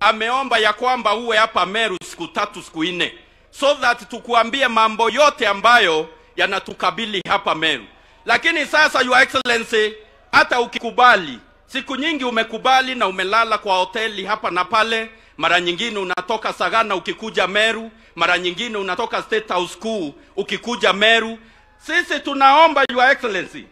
ameomba ya kwamba uwe hapa Meru siku 3 siku 4, so that tukuambie mambo yote ambayo yanatukabili hapa Meru. Lakini sasa, Your Excellency, hata ukikubali, siku nyingi umekubali na umelala kwa hoteli hapa na pale, mara nyingine unatoka Sagana ukikuja Meru, mara nyingine unatoka State House Kuu ukikuja Meru. Sisi tunaomba, Your Excellency,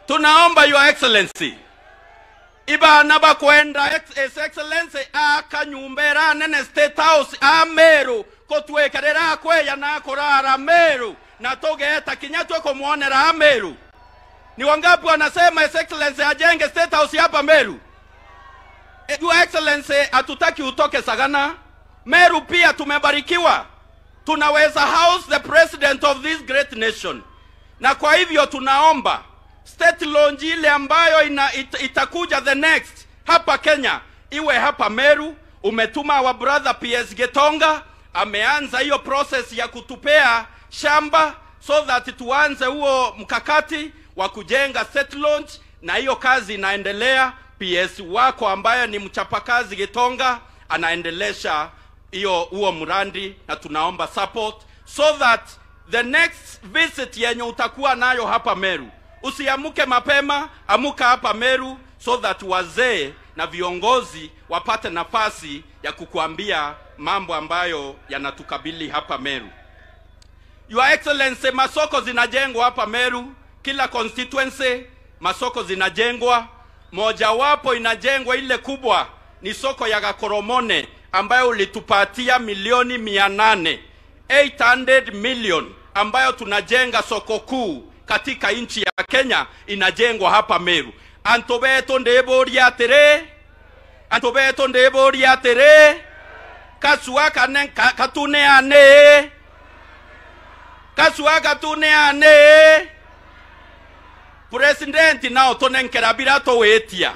tunaomba Your Excellency, ibana bakwenda His Excellency akanyumbera nene State House Ameru kotwekerera kweya na kurara Meru na togeta kinyatwe kumuonera Ameru. Ni wangapi wanasema His Excellency ajenge State House hapa Meru? Your Excellency, hatutaki utoke Sagana. Meru pia tumebarikiwa. Tunaweza house the president of this great nation. Na kwa hivyo tunaomba state launch ile ambayo itakuja the next hapa Kenya iwe hapa Meru. Umetuma our brother PS Getonga, ameanza hiyo process ya kutupea shamba so that tuanze huo mkakati wa kujenga state launch, na hiyo kazi inaendelea. PS wako ambaye ni mchapakazi Getonga anaendelesha hiyo huo mradi, na tunaomba support so that the next visit yenye utakuwa nayo hapa Meru, usiamuke mapema, amuka hapa Meru so that wazee na viongozi wapate nafasi ya kukuambia mambo ambayo yanatukabili hapa Meru. Your Excellency, masoko zinajengwa hapa Meru, kila constituency masoko zinajengwa. Mojawapo inajengwa ile kubwa ni soko ya Gakoromone ambayo ulitupatia milioni 800, 800 million, ambayo tunajenga soko kuu katika nchi ya Kenya, inajengwa hapa Meru. Antobeto ndeboria tere, antobeto ndeboria tere, kasua katune ane, kasua katune ane. President nao tonenkera bila towetia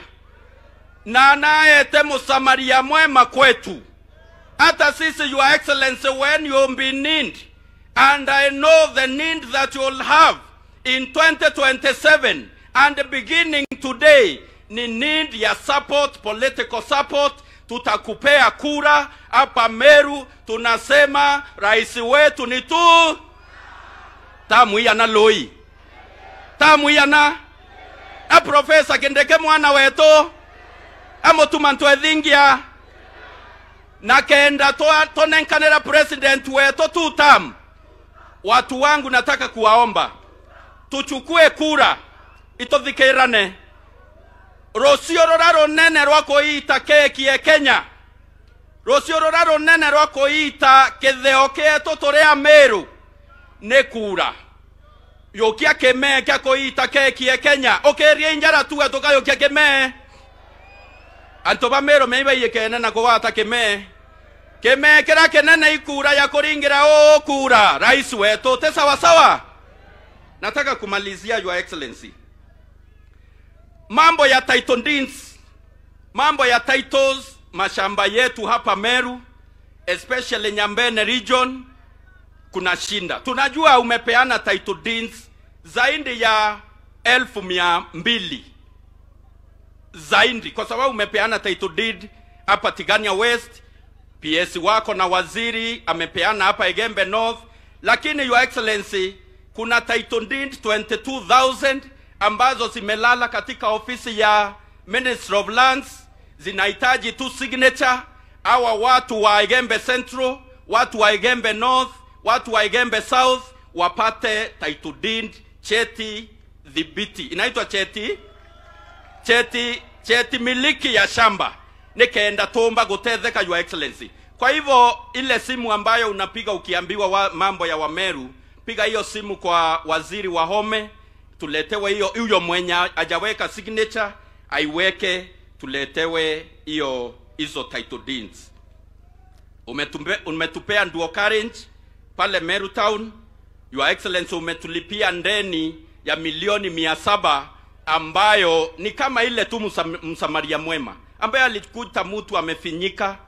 na naete musamaria mwema kwetu. Hata sisi, Your Excellency, when you be need, and I know the need that you'll have in 2027 and beginning today, ni need ya support, political support. Tutakupea kura hapa Meru. Tunasema rais wetu ni tu tamu ya na loi tamu ya na a profesa kendeke mwana wetu amotumantu ethingia na kenda tonenkanera president wetu tu tamu. Watu wangu, nataka kuwaomba tuchukue kura itothikirane rucio rura runene rwa kuita keki ya Kenya, rucio rura runene rwa kuita kitheo kietu turia Meru ni kura. Yukia kime kia kuita keki ya Kenya ukiria injara tuwe tukayukia kime. Antu ba Meru meiba kene na kuwata kime kime kira kenene ikura ya kuringira o kura rais wetu te sawa sawa. Nataka kumalizia, Your Excellency. Mambo ya title deeds, mambo ya titles, mashamba yetu hapa Meru, especially Nyambene region, kuna shinda. Tunajua umepeana title deeds zaidi ya 200,000 zaidi, kwa sababu umepeana title deed hapa Tigania West, PS wako na waziri amepeana hapa Igembe North, lakini Your Excellency kuna title deed 22,000 ambazo zimelala katika ofisi ya Ministry of Lands, zinahitaji tu signature. Hawa watu wa Igembe Central, watu wa Igembe North, watu wa Igembe South wapate title deed, cheti dhibiti. Inaitwa cheti miliki ya shamba. Nikaenda tomba gutetheka, Your Excellency. Kwa hivyo ile simu ambayo unapiga ukiambiwa mambo ya Wameru, piga hiyo simu kwa waziri wa Home, tuletewe hiyo, huyo mwenye hajaweka signature aiweke, tuletewe hiyo hizo title deeds. Umetupea Nduo Current pale Meru Town, Your Excellency, umetulipia ndeni ya 700,000,000 ambayo ni kama ile tu Msamaria mwema ambaye alikuta mtu amefinyika,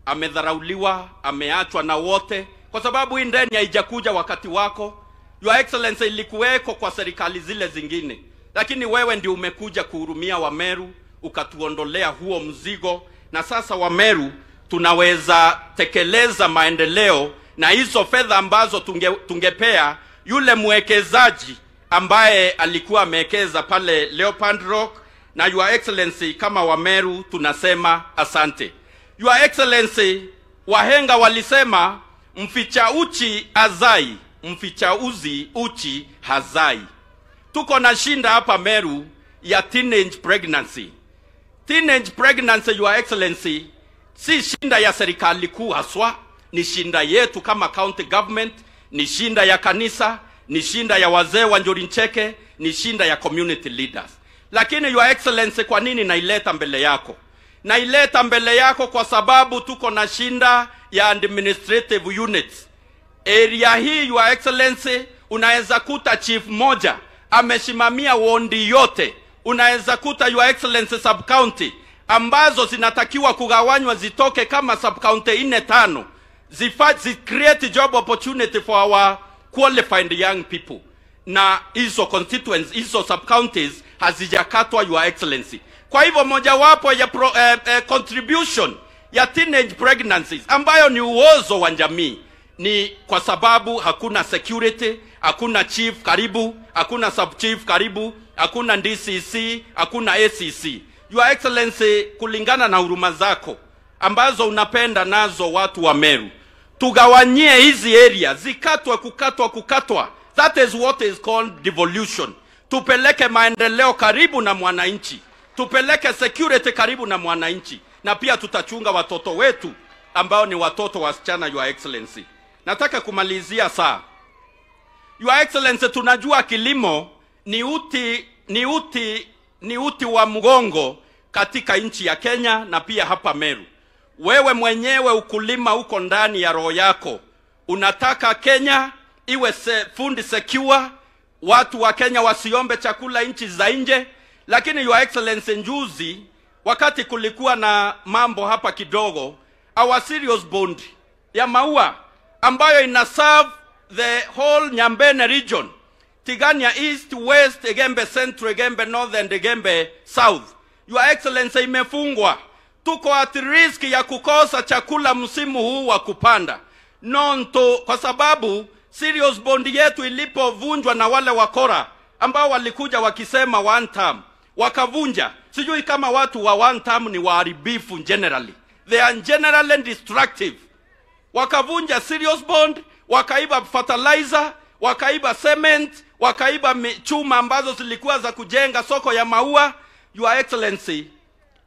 amedharauliwa, ameachwa na wote, kwa sababu hii ndeni haijakuja wakati wako. Your Excellency, ilikuweko kwa serikali zile zingine, lakini wewe ndio umekuja kuhurumia Wameru, ukatuondolea huo mzigo, na sasa Wameru tunaweza tekeleza maendeleo na hizo fedha ambazo tungepea yule mwekezaji ambaye alikuwa amewekeza pale Leopard Rock. Na Your Excellency, kama Wameru tunasema asante. Your Excellency, wahenga walisema mficha uchi azai, mficha uzi uchi hazai. Tuko na shinda hapa Meru ya teenage pregnancy. Teenage pregnancy, Your Excellency, si shinda ya serikali kuu haswa, ni shinda yetu kama county government, ni shinda ya kanisa, ni shinda ya wazee wa Njuri Ncheke, ni shinda ya community leaders. Lakini Your Excellency, kwa nini naileta mbele yako? Naileta mbele yako kwa sababu tuko na shinda ya administrative units. Area hii, Your Excellency, unaweza kuta chief moja amesimamia wondi yote. Unaweza kuta, Your Excellency, sub county ambazo zinatakiwa kugawanywa zitoke kama sub county 4 5, zi create job opportunity for our qualified young people. Na hizo constituents, hizo sub counties hazijakatwa, Your Excellency. Kwa hivyo mojawapo ya contribution ya teenage pregnancies ambayo ni uozo wa jamii ni kwa sababu hakuna security, hakuna chief karibu, hakuna sub chief karibu, hakuna DCC, hakuna ACC. Your Excellency, kulingana na huruma zako ambazo unapenda nazo watu wa Meru, tugawanyie hizi area, zikatwe, kukatwa, kukatwa. That is what is called devolution. Tupeleke maendeleo karibu na mwananchi, tupeleke security karibu na mwananchi, na pia tutachunga watoto wetu ambao ni watoto wasichana, Your Excellency. Nataka kumalizia saa. Your Excellency, tunajua kilimo ni uti wa mgongo katika nchi ya Kenya na pia hapa Meru. Wewe mwenyewe ukulima uko ndani ya roho yako. Unataka Kenya iwe food secure, watu wa Kenya wasiombe chakula nchi za nje. Lakini Your Excellency, njuzi wakati kulikuwa na mambo hapa kidogo, our serious bond ya maua ambayo ina serve the whole Nyambene region, Tigania East, West, Igembe Central, Igembe North and Igembe South, Your Excellency, imefungwa. Tuko at risk ya kukosa chakula msimu huu wa kupanda. Nonto, kwa sababu serious bond yetu ilipovunjwa na wale wakora ambao walikuja wakisema one term, wakavunja. Sijui kama watu wa one term ni waharibifu generally. They are generally destructive. Wakavunja serious bond, wakaiba fertilizer, wakaiba cement, wakaiba chuma ambazo zilikuwa za kujenga soko ya maua. Your Excellency,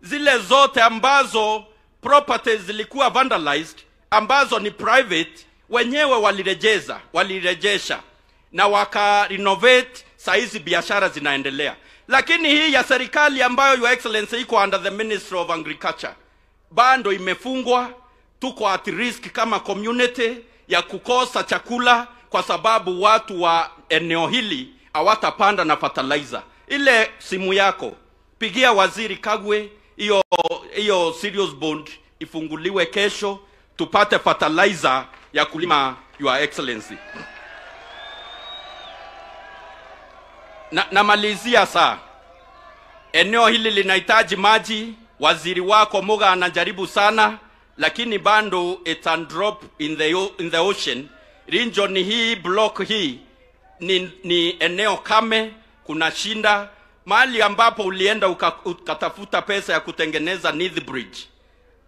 zile zote ambazo properties zilikuwa vandalized, ambazo ni private, wenyewe walirejesha na waka renovate. Saizi biashara zinaendelea. Lakini hii ya serikali ambayo, Your Excellency, iko under the Ministry of Agriculture, bado imefungwa. Tuko at risk kama community ya kukosa chakula kwa sababu watu wa eneo hili hawatapanda na fertilizer. Ile simu yako pigia Waziri Kagwe, hiyo serious bond ifunguliwe kesho tupate fertilizer ya kulima, Your Excellency. Namalizia saa. Eneo hili linahitaji maji. Waziri wako Muga anajaribu sana, lakini bado it's a drop in the ocean. Region hii, block hii ni eneo kame, kuna shinda. Mahali ambapo ulienda ukatafuta pesa ya kutengeneza Nithi Bridge,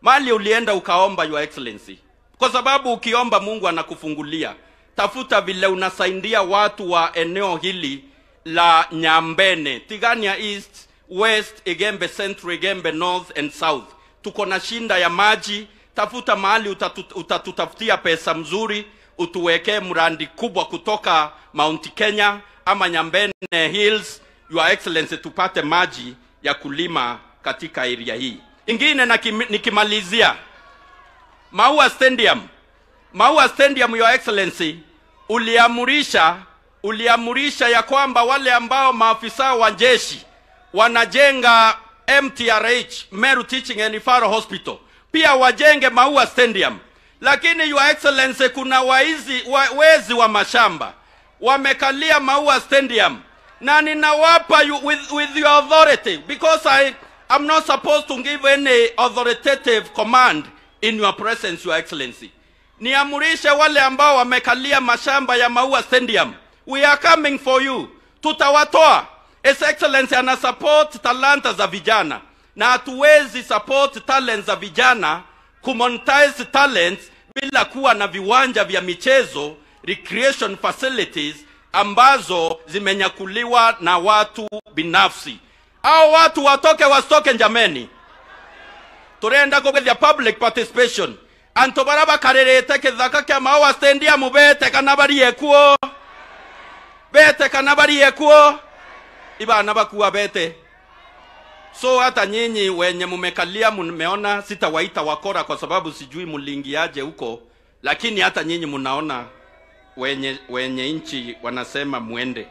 mahali ulienda ukaomba, Your Excellency, kwa sababu ukiomba Mungu anakufungulia. Tafuta vile unasaidia watu wa eneo hili la Nyambene, Tigania East, West, Igembe Central, Igembe North and South. Tuko na shinda ya maji. Tafuta mahali utatutafutia pesa mzuri, utuwekee mradi kubwa kutoka Mount Kenya ama Nyambene Hills, Your Excellency, tupate maji ya kulima katika area hii. Ingine na nikimalizia, Maua Stadium. Maua Stadium, Your Excellency, uliamurisha ya kwamba wale ambao maafisa wa jeshi wanajenga MTRH, Meru Teaching and Referral Hospital, pia wajenge Maua Stadium. Lakini Your Excellency, kuna wezi wa mashamba wamekalia Maua Stadium, na ninawapa you with your authority, because I am not supposed to give any authoritative command in your presence, Your Excellency. Niamurishe wale ambao wamekalia mashamba ya Maua Stadium, we are coming for you. Tutawatoa. His Excellency ana support talanta za vijana, na hatuwezi support talents za vijana, kumonetize talents bila kuwa na viwanja vya michezo, recreation facilities ambazo zimenyakuliwa na watu binafsi. Hao watu watoke wasitoke jameni. Turenda kugethia public participation. Anto baraba karerete kithaka kia Maua Stadium bete kana barie kuo. Bete kana barie kuo. Ibana bakuwa bete. So hata nyinyi wenye mumekalia mmeona, sitawaita wakora kwa sababu sijui mulingiaje huko, lakini hata nyinyi mnaona wenye nchi wanasema muende.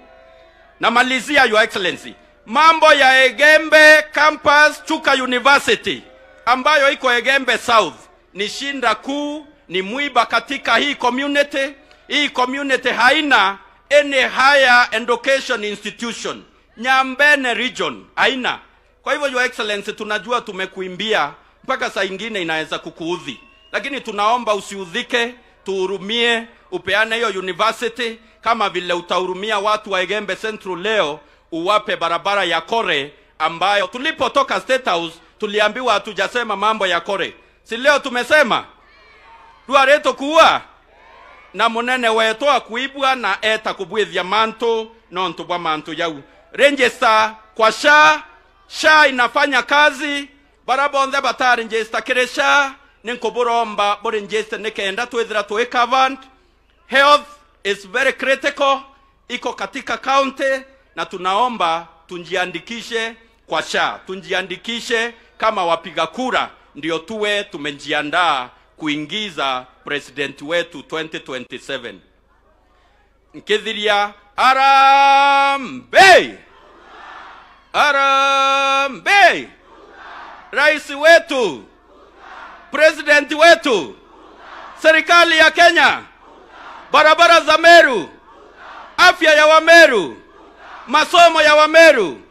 Namalizia, Your Excellency, mambo ya Egembe Campus Chuka University ambayo iko Egembe South ni shinda kuu, ni mwiba katika hii community. Hii community haina any higher education institution. Nyambene region haina. Kwa hivyo, Your Excellency, tunajua tumekuimbia mpaka saa ingine inaweza kukuudhi, lakini tunaomba usiudhike, tuhurumie, upeane hiyo university kama vile utahurumia watu wa Egembe Central leo, uwape barabara ya Kore ambayo tulipotoka State House tuliambiwa hatujasema mambo ya Kore. Si leo tumesema? Duareto kuwa na munene wetu akuibwa na eta kubwithia mantu nontu bwa mantu yau. Register kwa SHA, SHA inafanya kazi, barabonde batari register kire SHA ninkuburomba buri register nikenda twithira twi covered. Health is very critical, iko katika county, na tunaomba tunjiandikishe kwa SHA, tunjiandikishe kama wapiga kura, ndio tuwe tumejiandaa kuingiza president wetu 2027. Nkithiria Harambee! Harambee! Rais wetu, president wetu, serikali ya Kenya, barabara za Meru, afya ya Wameru, masomo ya Wameru,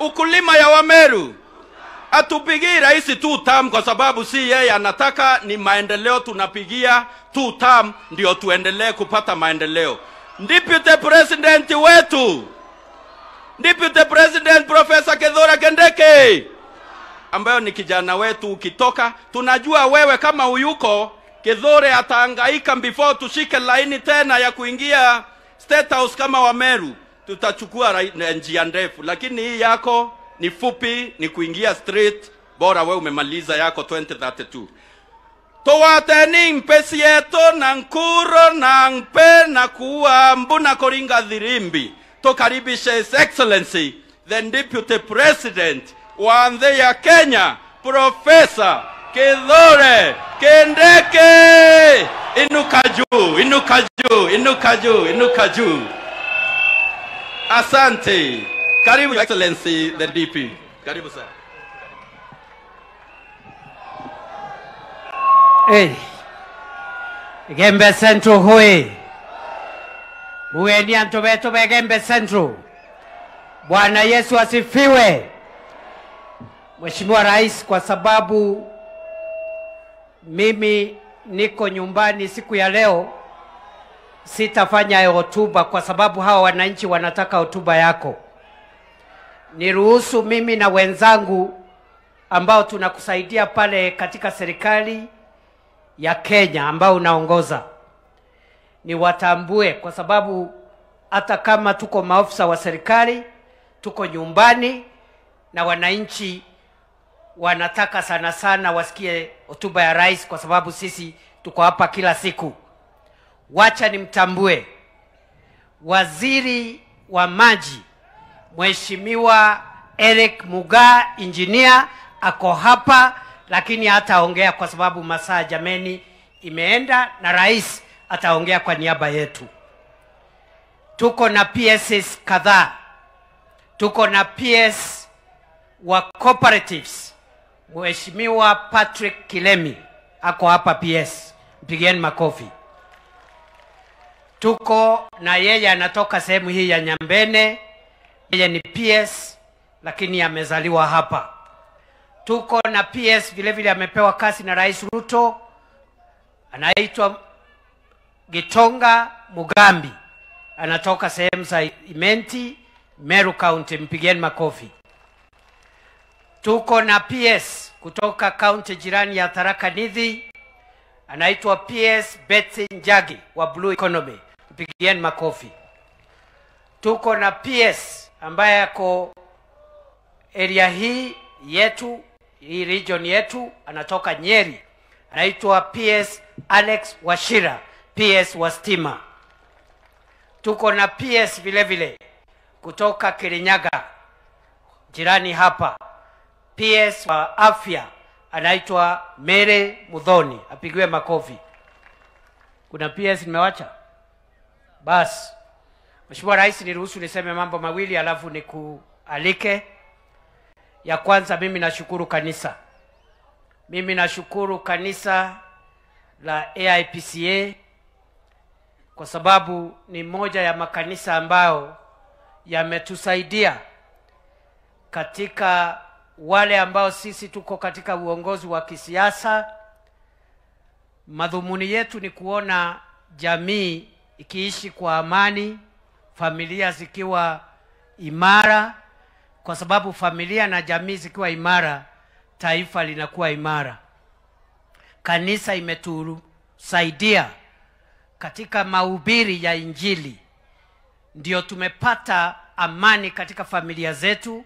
ukulima ya Wameru. Atupigii rais 2 term kwa sababu si yeye anataka, ni maendeleo tunapigia 2 term ndio tuendelee kupata maendeleo. Deputy President wetu, Deputy President Professor Kithure Kindiki, ambayo ni kijana wetu, ukitoka tunajua wewe kama uyuko Kithure atahangaika before tushike laini tena ya kuingia State House kama Wameru. Tutachukua njia ndefu, lakini hii yako ni fupi, ni kuingia straight, bora wewe umemaliza yako 2032. Towateni mpesi yetu na nkuro na mpe na kuwa mbuna koringa dhirimbi. Tukaribishe His Excellency the Deputy President wa nchi ya Kenya, Professor Kithure Kindiki. Inuka juu, inuka juu, inuka juu, inuka juu. Asante. Karibu Your Excellency the DP. Karibu sana. Hey. Gembe Central hoi. Mueni antobeto Gembe Central. Bwana Yesu asifiwe. Mheshimiwa Rais, kwa sababu mimi niko nyumbani siku ya leo, sitafanya hotuba kwa sababu hawa wananchi wanataka hotuba yako. Niruhusu mimi na wenzangu ambao tunakusaidia pale katika serikali ya Kenya ambao unaongoza, niwatambue kwa sababu hata kama tuko maofisa wa serikali, tuko nyumbani na wananchi wanataka sana sana wasikie hotuba ya rais kwa sababu sisi tuko hapa kila siku. Wacha nimtambue Waziri wa Maji Mheshimiwa Eric Mugaa, engineer, ako hapa lakini hataongea kwa sababu masaa jameni imeenda na rais ataongea kwa niaba yetu. Tuko na PSs kadhaa. Tuko na PS wa cooperatives Mheshimiwa Patrick Kilemi ako hapa PS, mpigieni makofi. Tuko na yeye anatoka sehemu hii ya Nyambene, yeye ni PS lakini amezaliwa hapa. Tuko na PS vile vile amepewa kasi na Rais Ruto, anaitwa Gitonga Mugambi, anatoka sehemu za Imenti, Meru County, mpigieni makofi. Tuko na PS kutoka county jirani ya Tharaka Nithi, anaitwa PS Betsy Njagi wa Blue Economy, mpigieni makofi. Tuko na PS ambaye ako area hii yetu, hii region yetu, anatoka Nyeri, anaitwa PS Alex Wachira, PS wa stima. Tuko na PS vile vile kutoka Kirinyaga jirani hapa, PS wa afya anaitwa Mere Muthoni, apigiwe makofi. Kuna PS nimewacha? Bas. Mheshimiwa Rais, niruhusu niseme mambo mawili alafu nikualike. Ya kwanza, mimi nashukuru kanisa. Mimi nashukuru kanisa la AIPCA kwa sababu ni moja ya makanisa ambayo yametusaidia katika wale ambao sisi tuko katika uongozi wa kisiasa. Madhumuni yetu ni kuona jamii ikiishi kwa amani, familia zikiwa imara, kwa sababu familia na jamii zikiwa imara, taifa linakuwa imara. Kanisa imetusaidia katika mahubiri ya Injili, ndio tumepata amani katika familia zetu,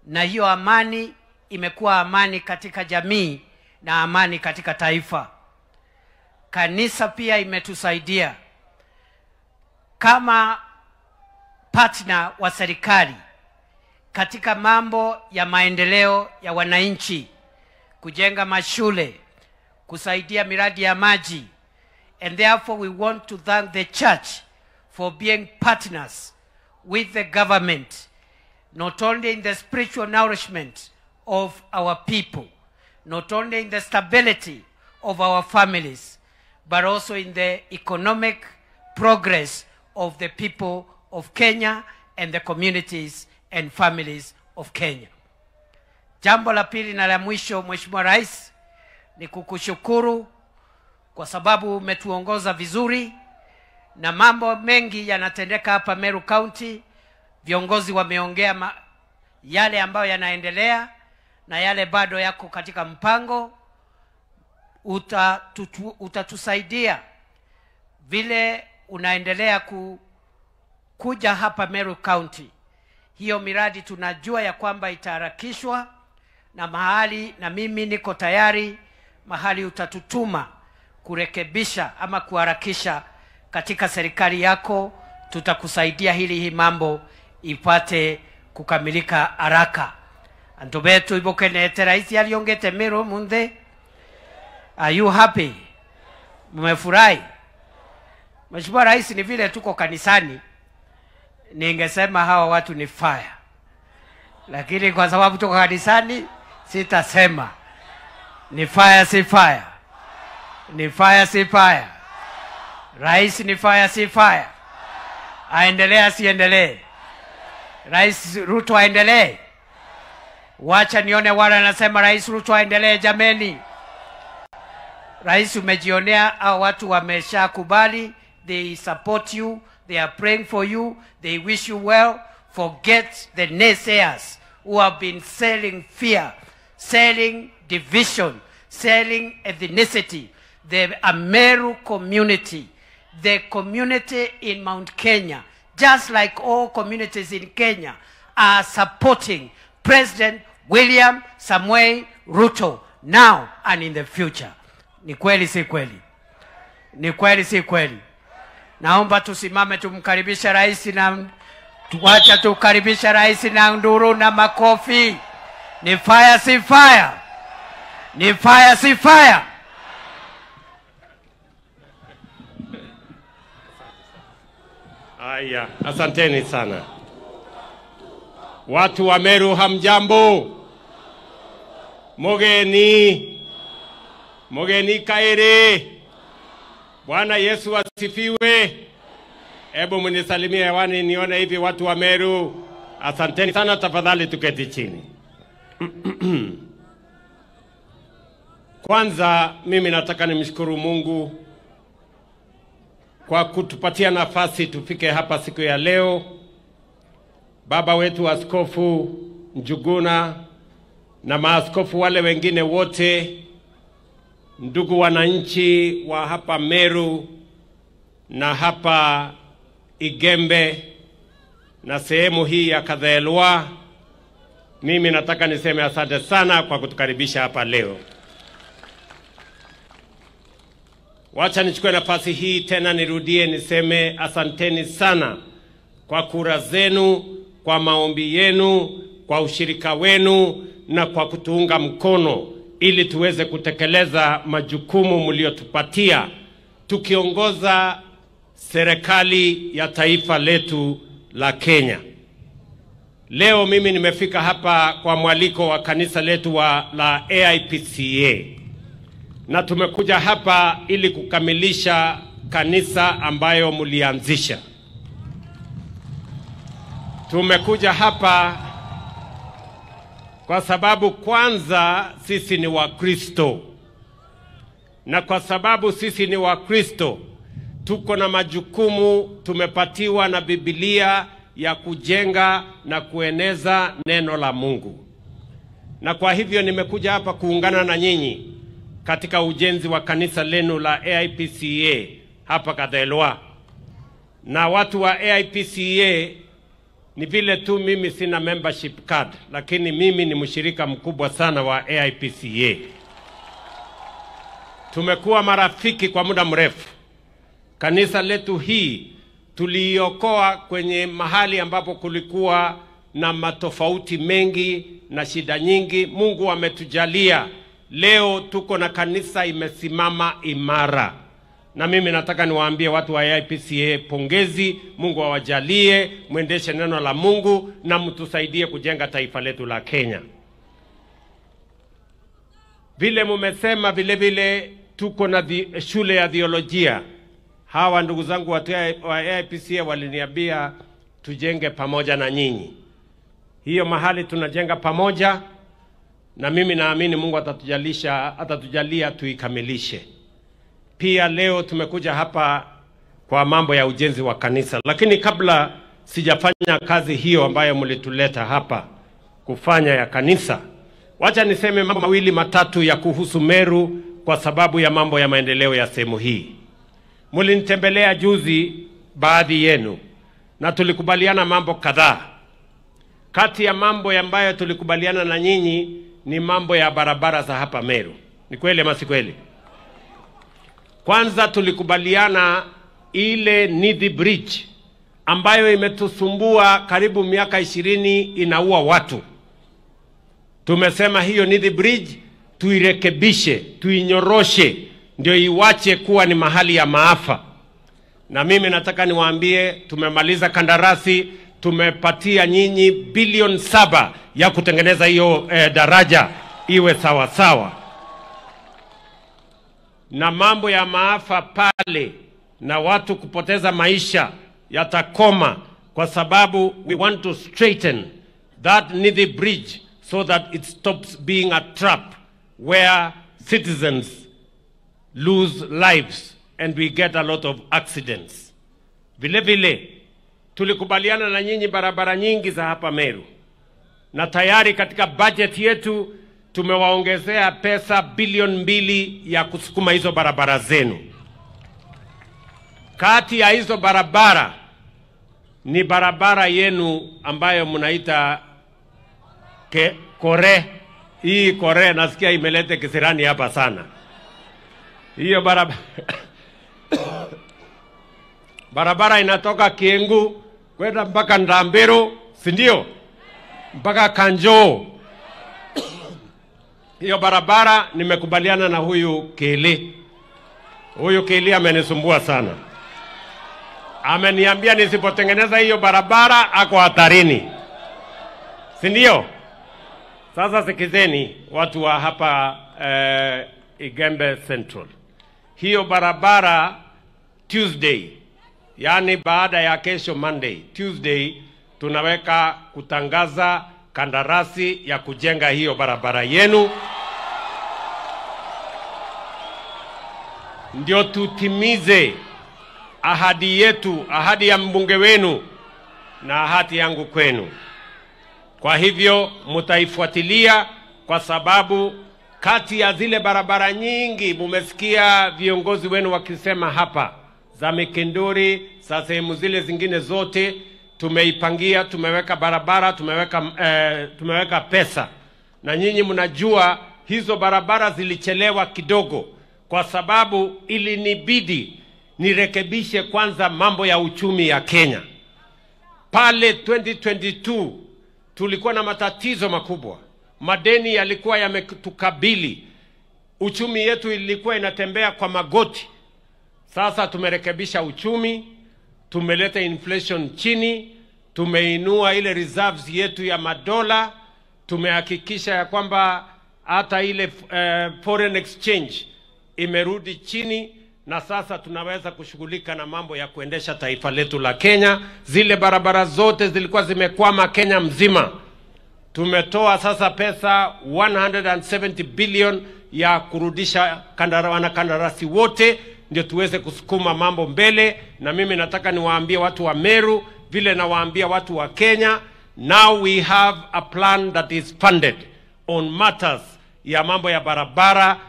na hiyo amani imekuwa amani katika jamii na amani katika taifa. Kanisa pia imetusaidia kama partner wa serikali katika mambo ya maendeleo ya wananchi, kujenga mashule, kusaidia miradi ya maji. And therefore we want to thank the church for being partners with the government, not only in the spiritual nourishment of our people, not only in the stability of our families, but also in the economic progress of the people of Kenya and the communities and families of Kenya. Jambo la pili na la mwisho, Mheshimiwa Rais, ni kukushukuru kwa sababu umetuongoza vizuri na mambo mengi yanatendeka hapa Meru County. Viongozi wameongea yale ambayo yanaendelea na yale bado yako katika mpango. Utatusaidia vile unaendelea kuja hapa Meru County. Hiyo miradi tunajua ya kwamba itaharakishwa, na mahali na mimi niko tayari mahali utatutuma kurekebisha ama kuharakisha katika serikali yako, tutakusaidia hili hii mambo ipate kukamilika haraka. Antobetu ibokenete rais aliongete Meru munde. Are you happy? Mmefurahi? Mheshimiwa Rais, ni vile tuko kanisani Ningesema hawa watu ni fire, lakini kwa sababu tuko kanisani sitasema. Ni fire si fire? Ni fire si fire? Rais ni fire si fire? Aendelee asiendelee? Rais Ruto aendelee? Wacha nione wale wanasema Rais Ruto aendelee. Jameni, Rais, umejionea au watu wameshakubali, they support you, they are praying for you, they wish you well. Forget the naysayers who have been selling fear, selling division, selling ethnicity. The Ameru community, the community in Mount Kenya, just like all communities in Kenya, are supporting President William Samoei Ruto now and in the future. Ni kweli si kweli? Ni kweli si kweli? Naomba tusimame tumkaribishe rais na tuacha tukaribisha rais na nduru na makofi. Ni fire si fire? Ni fire si fire? Aya, asanteni sana. Watu wa Meru hamjambo? Mogeni. Mogeni kaere. Bwana Yesu asifiwe. Hebu mnisalimie hewani nione hivi watu wa Meru. Asanteni sana, tafadhali tuketi chini. Kwanza mimi nataka nimshukuru Mungu kwa kutupatia nafasi tufike hapa siku ya leo. Baba wetu Askofu Njuguna na maaskofu wale wengine wote, ndugu wananchi wa hapa Meru na hapa Igembe na sehemu hii ya Kathelwa, mimi nataka niseme asante sana kwa kutukaribisha hapa leo. Wacha nichukue nafasi hii tena nirudie niseme asanteni sana kwa kura zenu, kwa maombi yenu, kwa ushirika wenu na kwa kutuunga mkono ili tuweze kutekeleza majukumu mliotupatia tukiongoza serikali ya taifa letu la Kenya. Leo mimi nimefika hapa kwa mwaliko wa kanisa letu la AIPCA. Na tumekuja hapa ili kukamilisha kanisa ambayo mlianzisha. Tumekuja hapa kwa sababu kwanza sisi ni Wakristo. Na kwa sababu sisi ni Wakristo, tuko na majukumu tumepatiwa na Biblia ya kujenga na kueneza neno la Mungu. Na kwa hivyo nimekuja hapa kuungana na nyinyi katika ujenzi wa kanisa lenu la AIPCA hapa Kathelwa. Na watu wa AIPCA, ni vile tu mimi sina membership card, lakini mimi ni mshirika mkubwa sana wa AIPCA. Tumekuwa marafiki kwa muda mrefu. Kanisa letu hii tuliokoa kwenye mahali ambapo kulikuwa na matofauti mengi na shida nyingi. Mungu ametujalia. Leo tuko na kanisa imesimama imara. Na mimi nataka niwaambie watu wa AIPCA pongezi, Mungu awajalie, muendeshe neno la Mungu na mtusaidie kujenga taifa letu la Kenya. Vile mumesema vile vile tuko na shule ya theolojia. Hawa ndugu zangu watu wa AIPCA waliniambia tujenge pamoja na nyinyi. Hiyo mahali tunajenga pamoja, na mimi naamini Mungu atatujalia tuikamilishe. Pia leo tumekuja hapa kwa mambo ya ujenzi wa kanisa. Lakini kabla sijafanya kazi hiyo ambayo mlituleta hapa kufanya ya kanisa, wacha niseme mambo mawili matatu ya kuhusu Meru kwa sababu ya mambo ya maendeleo ya sehemu hii. Mlinitembelea juzi baadhi yenu na tulikubaliana mambo kadhaa. Kati ya mambo ambayo tulikubaliana na nyinyi ni mambo ya barabara za hapa Meru. Ni kweli ama si kweli? Kwanza tulikubaliana ile Nithi Bridge ambayo imetusumbua karibu miaka 20 inaua watu. Tumesema hiyo Nithi Bridge tuirekebishe, tuinyoroshe, ndio iwache kuwa ni mahali ya maafa. Na mimi nataka niwaambie tumemaliza kandarasi, tumepatia nyinyi bilioni 7 ya kutengeneza hiyo daraja iwe sawa sawa. Na mambo ya maafa pale na watu kupoteza maisha yatakoma, kwa sababu we want to straighten that Nithi Bridge so that it stops being a trap where citizens lose lives and we get a lot of accidents. Vile vile tulikubaliana na nyinyi barabara nyingi za hapa Meru, na tayari katika budget yetu tumewaongezea pesa bilioni 2 ya kusukuma hizo barabara zenu. Kati ya hizo barabara ni barabara yenu ambayo mnaita Kore. Hii Kore nasikia imelete kisirani hapa sana. Hiyo barabara barabara inatoka Kiengu kwenda mpaka Ndambiru, si ndio? Mpaka Kanjo. Hiyo barabara nimekubaliana na huyu Kili. Huyu Kili amenisumbua sana. Ameniambia nisipotengeneza hiyo barabara ako hatarini, si ndio? Sasa sikizeni watu wa hapa Igembe Central. Hiyo barabara Tuesday, yani baada ya kesho Monday, Tuesday tunaweka kutangaza kandarasi ya kujenga hiyo barabara yenu, ndio tutimize ahadi yetu, ahadi ya mbunge wenu na ahadi yangu kwenu. Kwa hivyo mtaifuatilia, kwa sababu kati ya zile barabara nyingi mumesikia viongozi wenu wakisema hapa za Mikinduri, za sehemu zile zingine zote tumeipangia, tumeweka barabara, tumeweka pesa. Na nyinyi mnajua hizo barabara zilichelewa kidogo kwa sababu ilinibidi nirekebishe kwanza mambo ya uchumi ya Kenya. Pale 2022 tulikuwa na matatizo makubwa. Madeni yalikuwa yametukabili. Uchumi yetu ilikuwa inatembea kwa magoti. Sasa tumerekebisha uchumi, tumeleta inflation chini, tumeinua ile reserves yetu ya madola, tumehakikisha ya kwamba hata ile foreign exchange imerudi chini, na sasa tunaweza kushughulika na mambo ya kuendesha taifa letu la Kenya. Zile barabara zote zilikuwa zimekwama Kenya mzima. Tumetoa sasa pesa 170 billion ya kurudisha wanakandarasi wote, ndio tuweze kusukuma mambo mbele. Na mimi nataka niwaambie watu wa Meru vile nawaambia watu wa Kenya, now we have a plan that is funded on matters ya mambo ya barabara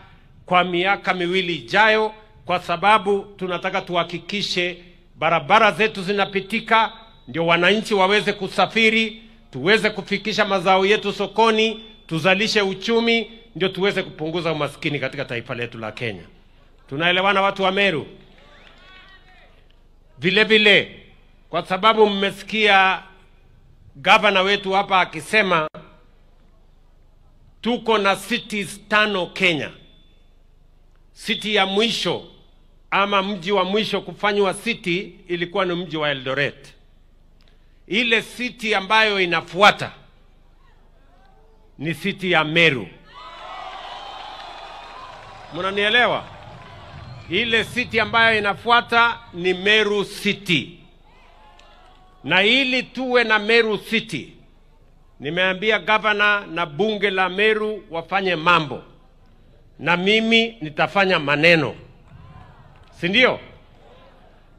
kwa miaka miwili ijayo, kwa sababu tunataka tuhakikishe barabara zetu zinapitika, ndio wananchi waweze kusafiri, tuweze kufikisha mazao yetu sokoni, tuzalishe uchumi, ndio tuweze kupunguza umaskini katika taifa letu la Kenya. Tunaelewana watu wa Meru? Vile vile, kwa sababu mmesikia governor wetu hapa akisema tuko na cities 5 Kenya. City ya mwisho ama mji wa mwisho kufanywa city ilikuwa ni mji wa Eldoret. Ile city ambayo inafuata ni city ya Meru. Mnanielewa? Ile city ambayo inafuata ni Meru City. Na ili tuwe na Meru City, nimeambia governor na bunge la Meru wafanye mambo, na mimi nitafanya maneno, si ndio?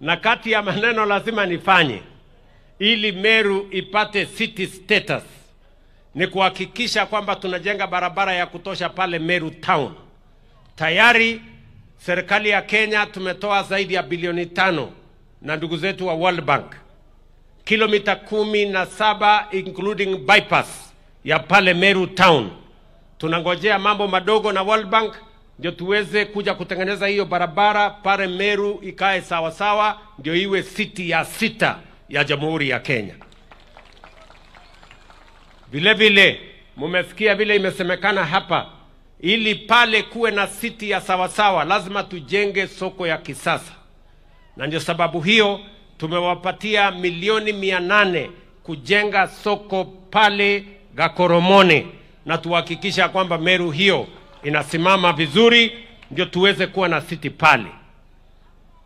Na kati ya maneno lazima nifanye ili Meru ipate city status ni kuhakikisha kwamba tunajenga barabara ya kutosha pale Meru Town. Tayari serikali ya Kenya tumetoa zaidi ya bilioni 5 na ndugu zetu wa World Bank, kilomita 17 including bypass ya pale Meru Town. Tunangojea mambo madogo na World Bank ndio tuweze kuja kutengeneza hiyo barabara pale Meru ikae sawa sawa, ndio iwe city ya 6 ya Jamhuri ya Kenya. Vile vile mumesikia vile imesemekana hapa, ili pale kuwe na city ya sawa sawa lazima tujenge soko ya kisasa. Na ndio sababu hiyo tumewapatia milioni 800 kujenga soko pale Gakoromone, na tuhakikisha kwamba Meru hiyo inasimama vizuri, ndio tuweze kuwa na city pale.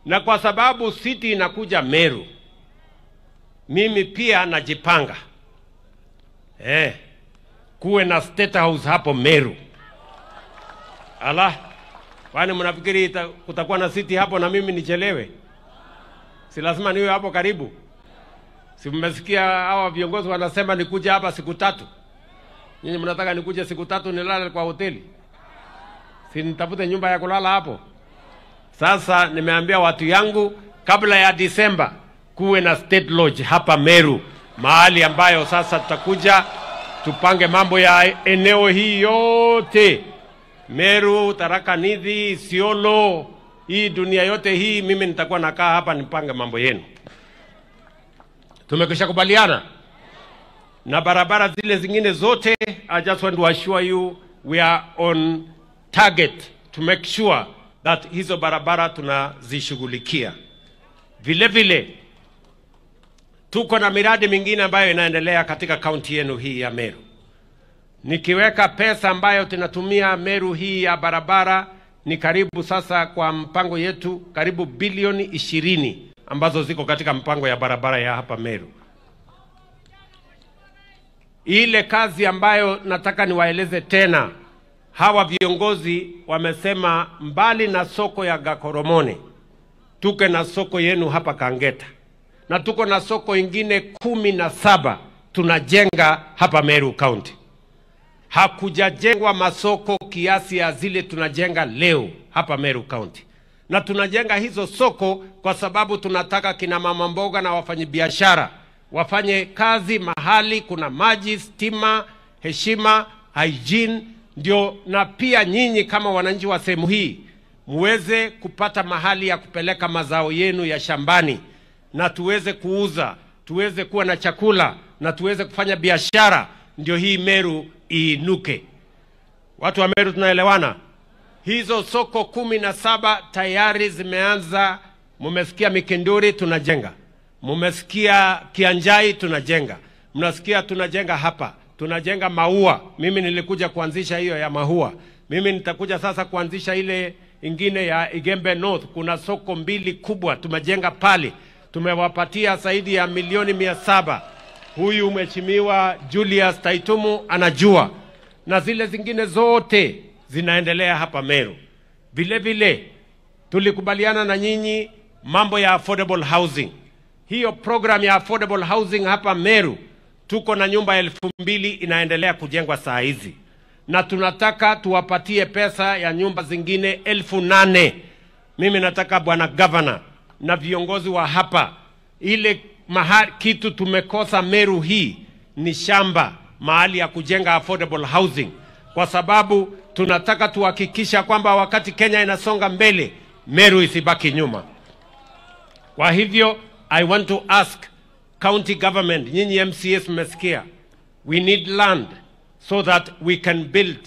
Na kwa sababu city inakuja Meru, mimi pia najipanga kuwe na State House hapo Meru. Ala, kwani mnafikiri kutakuwa na city hapo na mimi nichelewe? Si lazima niwe hapo karibu. Si mmesikia hawa viongozi wanasema nikuja hapa siku 3? Nyinyi mnataka nikuje siku 3 nilale kwa hoteli? Si nitafute nyumba ya kulala hapo? Sasa nimeambia watu yangu kabla ya Disemba kuwe na State Lodge hapa Meru, mahali ambayo sasa tutakuja tupange mambo ya eneo hii yote. Meru, Tharaka Nithi, Isiolo, hii dunia yote hii mimi nitakuwa nakaa hapa nipange mambo yenu. Tumekwisha kubaliana. Na barabara zile zingine zote, I just want to assure you we are on target to make sure that hizo barabara tunazishughulikia. Vile vile tuko na miradi mingine ambayo inaendelea katika kaunti yenu hii ya Meru. Nikiweka pesa ambayo tunatumia Meru hii ya barabara ni karibu sasa kwa mpango yetu karibu bilioni 20 ambazo ziko katika mpango ya barabara ya hapa Meru. Ile kazi ambayo nataka niwaeleze tena, hawa viongozi wamesema mbali na soko ya Gakoromone, tuko na soko yenu hapa Kangeta, na tuko na soko ingine 17 tunajenga hapa Meru County. Hakujajengwa masoko kiasi ya zile tunajenga leo hapa Meru County. Na tunajenga hizo soko kwa sababu tunataka kina mama mboga na wafanyibiashara wafanye kazi mahali kuna maji, stima, heshima, hygiene, ndio na pia nyinyi kama wananchi wa sehemu hii muweze kupata mahali ya kupeleka mazao yenu ya shambani, na tuweze kuuza, tuweze kuwa na chakula, na tuweze kufanya biashara, ndio hii Meru iinuke. Watu wa Meru tunaelewana? Hizo soko 17 tayari zimeanza. Mumesikia Mikinduri tunajenga, mumesikia Kianjai tunajenga, mnasikia tunajenga hapa, tunajenga Maua. Mimi nilikuja kuanzisha hiyo ya Maua. Mimi nitakuja sasa kuanzisha ile ingine ya Igembe North. Kuna soko 2 kubwa tumejenga pale, tumewapatia zaidi ya milioni 700. Huyu mheshimiwa Julius Taitumu anajua. Na zile zingine zote zinaendelea hapa Meru. Vile vile tulikubaliana na nyinyi mambo ya affordable housing. Hiyo program ya affordable housing hapa Meru, tuko na nyumba 2000 inaendelea kujengwa saa hizi. Na tunataka tuwapatie pesa ya nyumba zingine 8000. Mimi nataka bwana governor na viongozi wa hapa, ile kitu tumekosa Meru hii ni shamba, mahali ya kujenga affordable housing, kwa sababu tunataka tuhakikisha kwamba wakati Kenya inasonga mbele, Meru isibaki nyuma. Kwa hivyo I want to ask county government, nyinyi MCS mmesikia, we need land so that we can build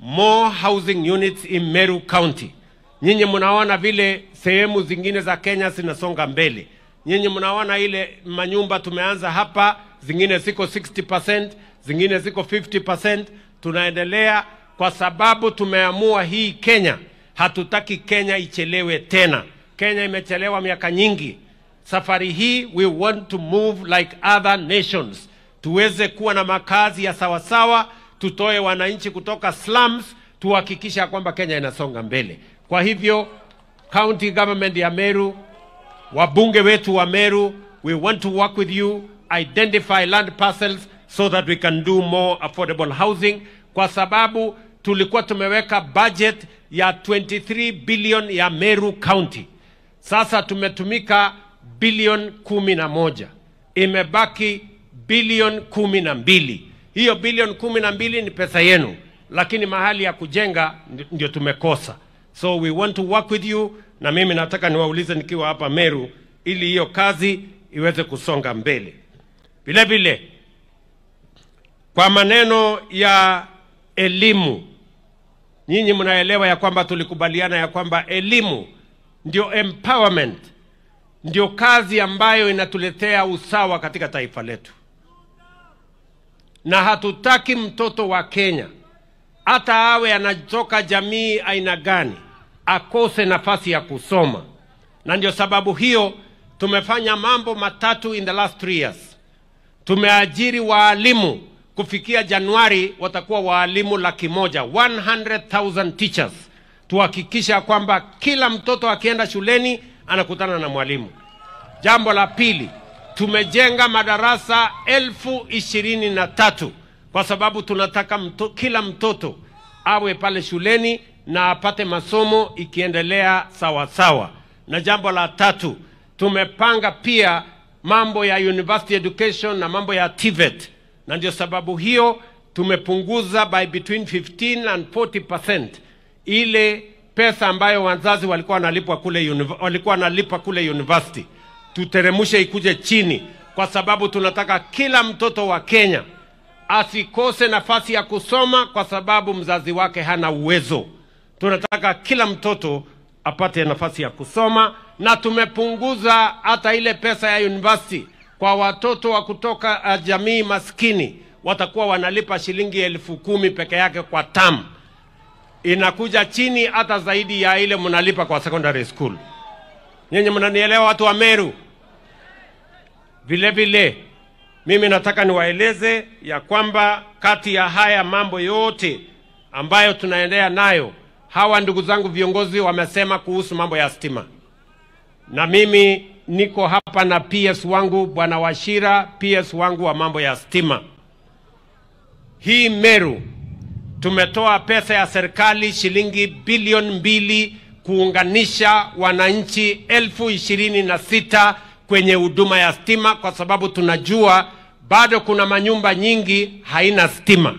more housing units in Meru County. Nyinyi mnaona vile sehemu zingine za Kenya zinasonga mbele. Nyinyi mnaona ile manyumba tumeanza hapa, zingine ziko 60%, zingine ziko 50%. Tunaendelea kwa sababu tumeamua hii Kenya. Hatutaki Kenya ichelewe tena. Kenya imechelewa miaka nyingi. Safari hii we want to move like other nations. Tuweze kuwa na makazi ya sawasawa, tutoe wananchi kutoka slums, tuhakikisha kwamba Kenya inasonga mbele. Kwa hivyo county government ya Meru, wabunge wetu wa Meru, we want to work with you, identify land parcels so that we can do more affordable housing, kwa sababu tulikuwa tumeweka budget ya 23 billion ya Meru County. Sasa tumetumika bilion 11. Imebaki bilion 12. Hiyo bilion 12 ni pesa yenu, lakini mahali ya kujenga ndio tumekosa. So we want to work with you, na mimi nataka niwaulize nikiwa hapa Meru ili hiyo kazi iweze kusonga mbele. Vile vile kwa maneno ya elimu, nyinyi mnaelewa ya kwamba tulikubaliana ya kwamba elimu ndio empowerment. ndio kazi ambayo inatuletea usawa katika taifa letu. Na hatutaki mtoto wa Kenya, hata awe anatoka jamii aina gani, akose nafasi ya kusoma. Na ndio sababu hiyo tumefanya mambo matatu in the last 3 years. Tumeajiri waalimu, kufikia Januari watakuwa waalimu 100,000, 100,000 teachers. Tuhakikisha kwamba kila mtoto akienda shuleni anakutana na mwalimu. Jambo la pili, tumejenga madarasa 23,000 kwa sababu tunataka kila mtoto awe pale shuleni na apate masomo ikiendelea sawa sawa. Na jambo la tatu, tumepanga pia mambo ya university education na mambo ya TVET. Na ndio sababu hiyo tumepunguza by between 15 and 40% ile pesa ambayo wazazi walikuwa wanalipwa kule walikuwa wanalipa kule university. Tuteremushe ikuje chini, kwa sababu tunataka kila mtoto wa Kenya asikose nafasi ya kusoma kwa sababu mzazi wake hana uwezo. Tunataka kila mtoto apate nafasi ya kusoma. Na tumepunguza hata ile pesa ya university kwa watoto wa kutoka jamii maskini, watakuwa wanalipa shilingi 10,000 peke yake kwa term. Inakuja chini hata zaidi ya ile mnalipa kwa secondary school. Nyinyi mnanielewa watu wa Meru? Vile vile mimi nataka niwaeleze ya kwamba kati ya haya mambo yote ambayo tunaendelea nayo, hawa ndugu zangu viongozi wamesema kuhusu mambo ya stima. Na mimi niko hapa na PS wangu Bwana Wachira, PS wangu wa mambo ya stima. Hii Meru tumetoa pesa ya serikali shilingi bilioni 2 kuunganisha wananchi 26,000 kwenye huduma ya stima, kwa sababu tunajua bado kuna manyumba nyingi haina stima.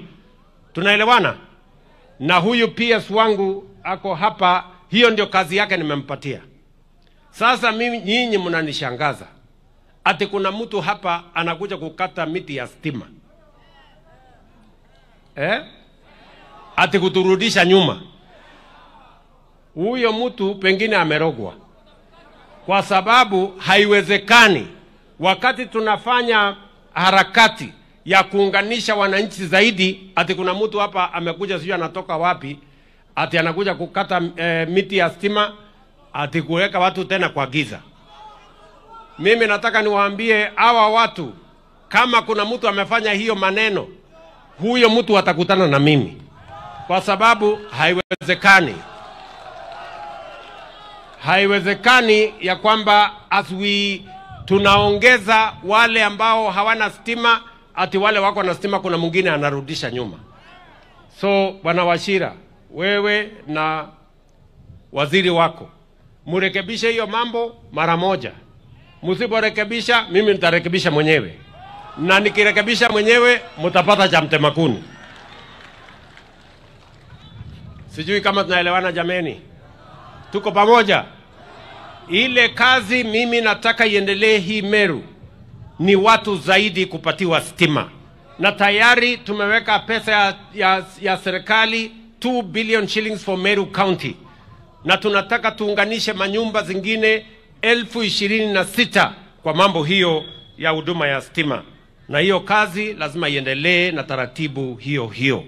Tunaelewana? Na huyu PS wangu ako hapa, hiyo ndio kazi yake nimempatia. Sasa mimi nyinyi mnanishangaza. Ati kuna mtu hapa anakuja kukata miti ya stima. Ati kuturudisha nyuma. Huyo mtu pengine amerogwa. Kwa sababu haiwezekani wakati tunafanya harakati ya kuunganisha wananchi zaidi, ati kuna mtu hapa amekuja sijui anatoka wapi, ati anakuja kukata miti ya stima, ati kuweka watu tena kwa giza. Mimi nataka niwaambie hawa watu, kama kuna mtu amefanya hiyo maneno, huyo mtu atakutana na mimi. Kwa sababu haiwezekani. Haiwezekani ya kwamba as we tunaongeza wale ambao hawana stima, ati wale wako na stima kuna mwingine anarudisha nyuma. So Bwana Wachira, wewe na waziri wako murekebishe hiyo mambo mara moja. Msiporekebisha, mimi nitarekebisha mwenyewe. Na nikirekebisha mwenyewe mtapata cha mtemakuni. Sijui kama tunaelewana jameni. Tuko pamoja. Ile kazi mimi nataka iendelee hii Meru ni watu zaidi kupatiwa stima. Na tayari tumeweka pesa ya serikali 2 billion shillings for Meru County. Na tunataka tuunganishe manyumba zingine 26,000 kwa mambo hiyo ya huduma ya stima. Na hiyo kazi lazima iendelee na taratibu hiyo hiyo.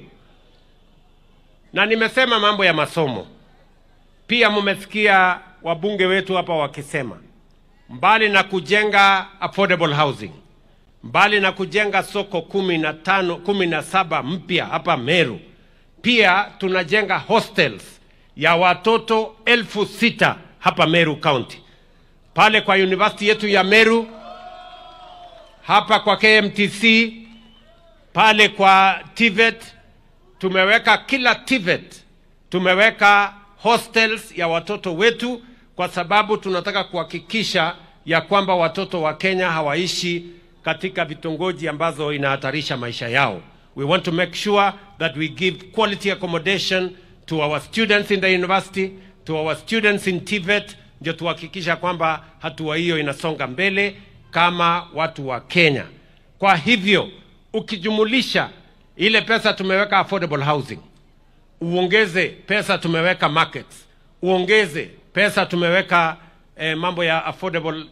Na nimesema mambo ya masomo. Pia mmesikia wabunge wetu hapa wakisema, mbali na kujenga affordable housing, mbali na kujenga soko 17 mpya hapa Meru, pia tunajenga hostels ya watoto 6,000 hapa Meru County. Pale kwa university yetu ya Meru, hapa kwa KMTC, pale kwa TVET, tumeweka kila TVET, tumeweka hostels ya watoto wetu, kwa sababu tunataka kuhakikisha ya kwamba watoto wa Kenya hawaishi katika vitongoji ambazo inahatarisha maisha yao. We want to make sure that we give quality accommodation to our students in the university, to our students in TVET, ndio tuhakikisha kwamba hatua hiyo inasonga mbele kama watu wa Kenya. Kwa hivyo, ukijumulisha ile pesa tumeweka affordable housing, uongeze pesa tumeweka markets, uongeze pesa tumeweka mambo ya affordable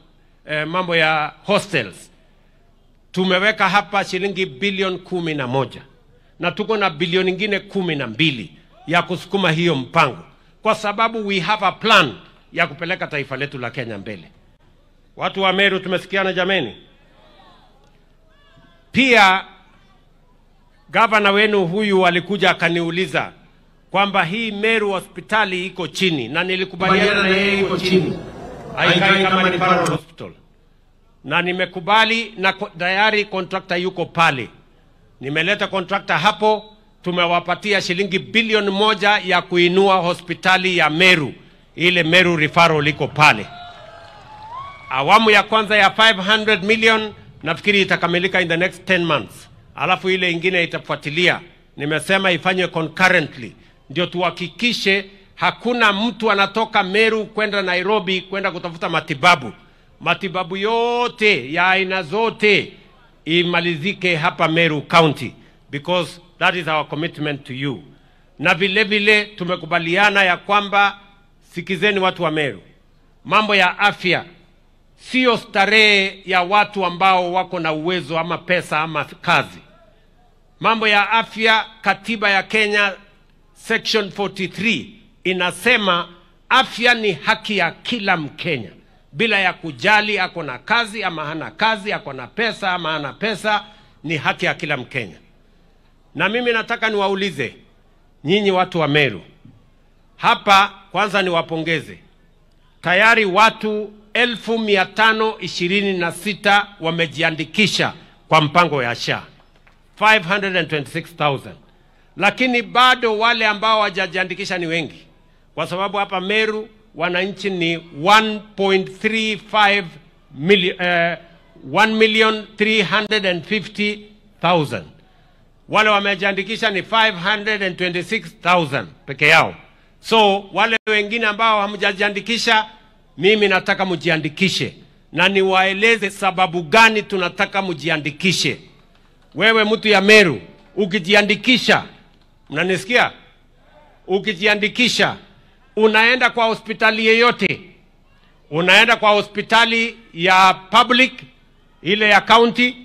mambo ya hostels. Tumeweka hapa shilingi bilioni 11 na tuko na bilioni nyingine 12 ya kusukuma hiyo mpango, kwa sababu we have a plan ya kupeleka taifa letu la Kenya mbele. Watu wa Meru tumesikiana jameni? Pia gavana wenu huyu alikuja akaniuliza kwamba hii Meru hospitali iko chini, na nilikubaliana na yeye iko chini, haikai kama ni referral hospital, na nimekubali na tayari contractor yuko pale. Nimeleta contractor hapo, tumewapatia shilingi bilioni 1 ya kuinua hospitali ya Meru, ile Meru referral iko pale. Awamu ya kwanza ya 500 million nafikiri itakamilika in the next 10 months. Alafu ile ingine itafuatilia. Nimesema ifanywe concurrently, ndio tuhakikishe hakuna mtu anatoka Meru kwenda Nairobi kwenda kutafuta matibabu. Matibabu yote ya aina zote imalizike hapa Meru County, because that is our commitment to you. Na vile vile tumekubaliana ya kwamba, sikizeni watu wa Meru, mambo ya afya sio starehe ya watu ambao wako na uwezo ama pesa ama kazi. Mambo ya afya, katiba ya Kenya section 43 inasema afya ni haki ya kila Mkenya, bila ya kujali ako na kazi ama hana kazi, ako na pesa ama hana pesa, ni haki ya kila Mkenya. Na mimi nataka niwaulize nyinyi watu wa Meru hapa, kwanza niwapongeze. Tayari watu 526,000 wamejiandikisha kwa mpango ya SHA, 526,000. Lakini bado wale ambao hawajajiandikisha ni wengi, kwa sababu hapa Meru wananchi ni 1.35 million, 1,350,000. Wale wamejiandikisha ni 526,000 peke yao. So wale wengine ambao hamjajiandikisha, mimi nataka mjiandikishe, na niwaeleze sababu gani tunataka mjiandikishe. Wewe mtu ya Meru ukijiandikisha, mnanisikia? Ukijiandikisha unaenda kwa hospitali yeyote, unaenda kwa hospitali ya public ile ya county,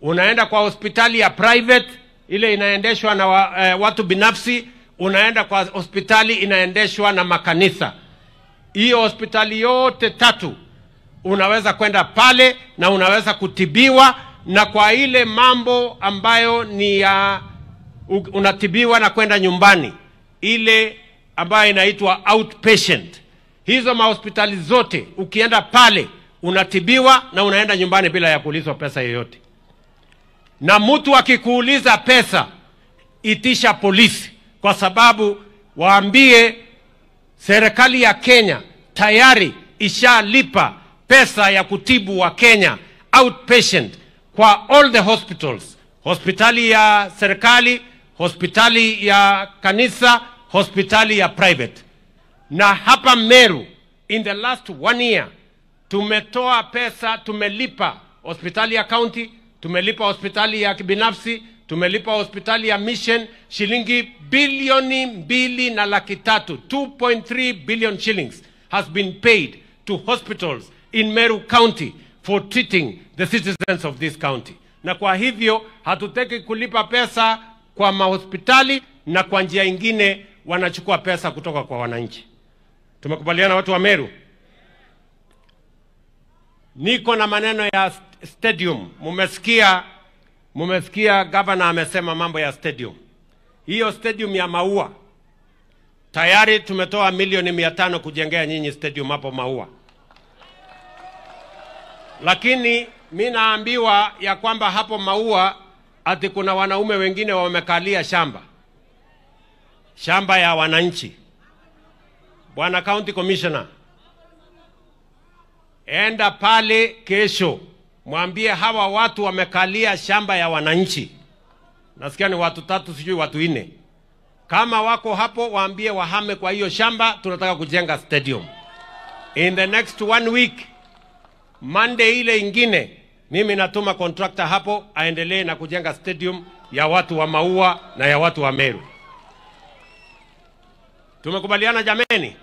unaenda kwa hospitali ya private ile inaendeshwa na watu binafsi, unaenda kwa hospitali inaendeshwa na makanisa. Hiyo hospitali yote tatu unaweza kwenda pale na unaweza kutibiwa, na kwa ile mambo ambayo ni ya unatibiwa na kwenda nyumbani, ile ambayo inaitwa outpatient, hizo mahospitali zote ukienda pale unatibiwa na unaenda nyumbani bila ya kuulizwa pesa yoyote. Na mtu akikuuliza pesa, itisha polisi, kwa sababu waambie serikali ya Kenya tayari ishalipa pesa ya kutibu wa Kenya outpatient kwa all the hospitals, hospitali ya serikali, hospitali ya kanisa, hospitali ya private. Na hapa Meru in the last 1 year tumetoa pesa, tumelipa hospitali ya county, tumelipa hospitali ya kibinafsi, tumelipa hospitali ya mission shilingi bilioni 2.3, 2.3 billion shillings has been paid to hospitals in Meru County for treating the citizens of this county. Na kwa hivyo hatutaki kulipa pesa kwa mahospitali, na kwa njia ingine wanachukua pesa kutoka kwa wananchi. Tumekubaliana watu wa Meru? Niko na maneno ya stadium. Mumesikia governor amesema mambo ya stadium. Hiyo stadium ya Maua tayari tumetoa milioni 500 kujengea nyinyi stadium hapo Maua. Lakini mimi naambiwa ya kwamba hapo Maua ati kuna wanaume wengine wamekalia shamba, shamba ya wananchi. Bwana County Commissioner, enda pale kesho mwambie hawa watu wamekalia shamba ya wananchi. Nasikia ni watu 3 sijui watu 4. Kama wako hapo waambie wahame kwa hiyo shamba, tunataka kujenga stadium. In the next 1 week, Monday ile ingine, mimi natuma contractor hapo aendelee na kujenga stadium ya watu wa Maua na ya watu wa Meru. Tumekubaliana jameni?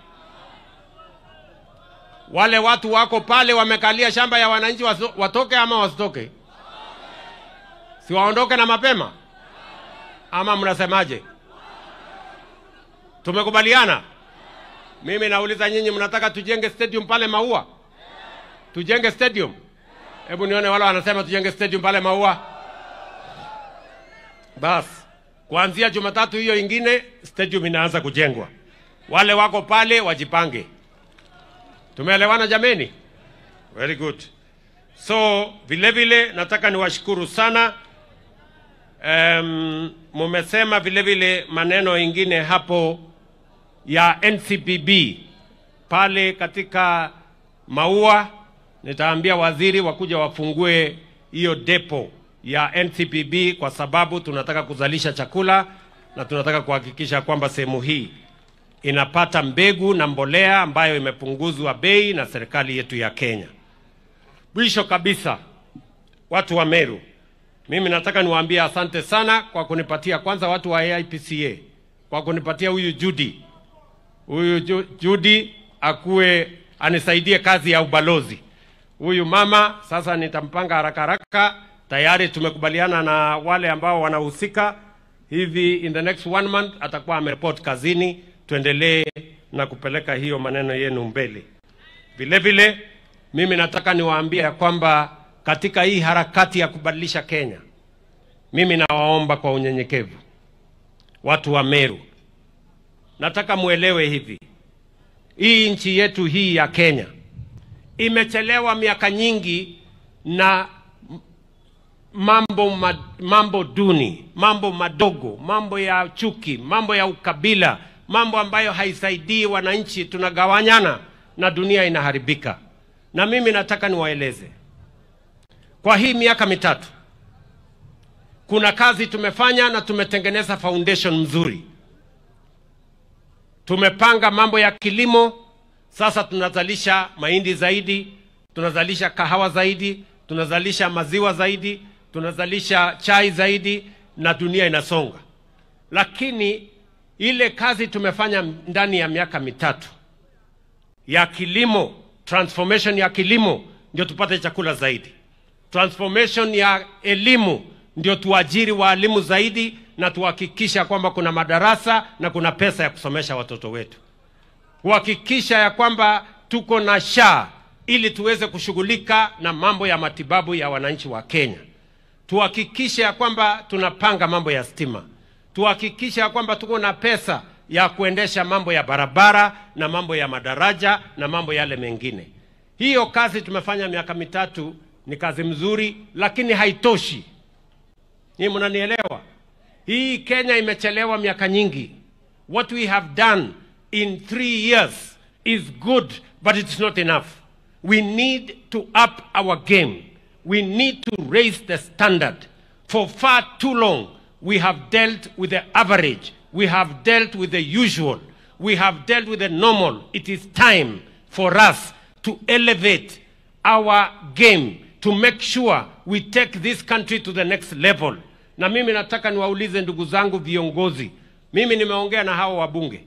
Wale watu wako pale wamekalia shamba ya wananchi watoke ama wasitoke? Si waondoke na mapema? Ama mnasemaje? Tumekubaliana? Mimi nauliza nyinyi, mnataka tujenge stadium pale Maua? Tujenge stadium? Hebu nione wale wanasema tujenge stadium pale Maua. Bas, kuanzia Jumatatu hiyo ingine stadium inaanza kujengwa. Wale wako pale wajipange. Tumeelewana jameni? Very good. So, vile vile nataka niwashukuru sana. Mumesema vile vile maneno ingine hapo ya NCPB pale katika Maua. Nitaambia waziri wakuja wafungue hiyo depo ya NCPB kwa sababu tunataka kuzalisha chakula na tunataka kuhakikisha kwamba sehemu hii inapata mbegu na mbolea ambayo imepunguzwa bei na serikali yetu ya Kenya. Mwisho kabisa, watu wa Meru, mimi nataka niwaambie asante sana kwa kunipatia kwanza watu wa AIPCA, kwa kunipatia huyu Judy. Huyu Judy akuwe anisaidie kazi ya ubalozi. Huyu mama sasa nitampanga haraka haraka. Tayari tumekubaliana na wale ambao wanahusika. Hivi in the next 1 month atakuwa amereport kazini. Tuendelee na kupeleka hiyo maneno yenu mbele. Vile vile mimi nataka niwaambie ya kwamba katika hii harakati ya kubadilisha Kenya, mimi nawaomba kwa unyenyekevu watu wa Meru, nataka muelewe hivi, hii nchi yetu hii ya Kenya imechelewa miaka nyingi na mambo duni, mambo madogo, mambo ya chuki, mambo ya ukabila, mambo ambayo haisaidii wananchi. Tunagawanyana na dunia inaharibika. Na mimi nataka niwaeleze, kwa hii miaka mitatu kuna kazi tumefanya na tumetengeneza foundation mzuri. Tumepanga mambo ya kilimo. Sasa tunazalisha mahindi zaidi, tunazalisha kahawa zaidi, tunazalisha maziwa zaidi, tunazalisha chai zaidi, na dunia inasonga. Lakini ile kazi tumefanya ndani ya miaka mitatu ya kilimo, transformation ya kilimo ndio tupate chakula zaidi, transformation ya elimu ndio tuajiri walimu zaidi na tuhakikisha kwamba kuna madarasa na kuna pesa ya kusomesha watoto wetu, kuhakikisha ya kwamba tuko na SHA ili tuweze kushughulika na mambo ya matibabu ya wananchi wa Kenya, tuhakikishe ya kwamba tunapanga mambo ya stima, tuhakikishe ya kwamba tuko na pesa ya kuendesha mambo ya barabara na mambo ya madaraja na mambo yale mengine. Hiyo kazi tumefanya miaka mitatu ni kazi mzuri, lakini haitoshi. Ni mnanielewa? Hii Kenya imechelewa miaka nyingi. What we have done in 3 years is good, but it's not enough. We need to up our game. We need to raise the standard. For far too long, we have dealt with the average. We have dealt with the usual. We have dealt with the normal. It is time for us to elevate our game, to make sure we take this country to the next level. Na mimi nataka niwaulize ndugu zangu viongozi. Mimi nimeongea na hao wabunge.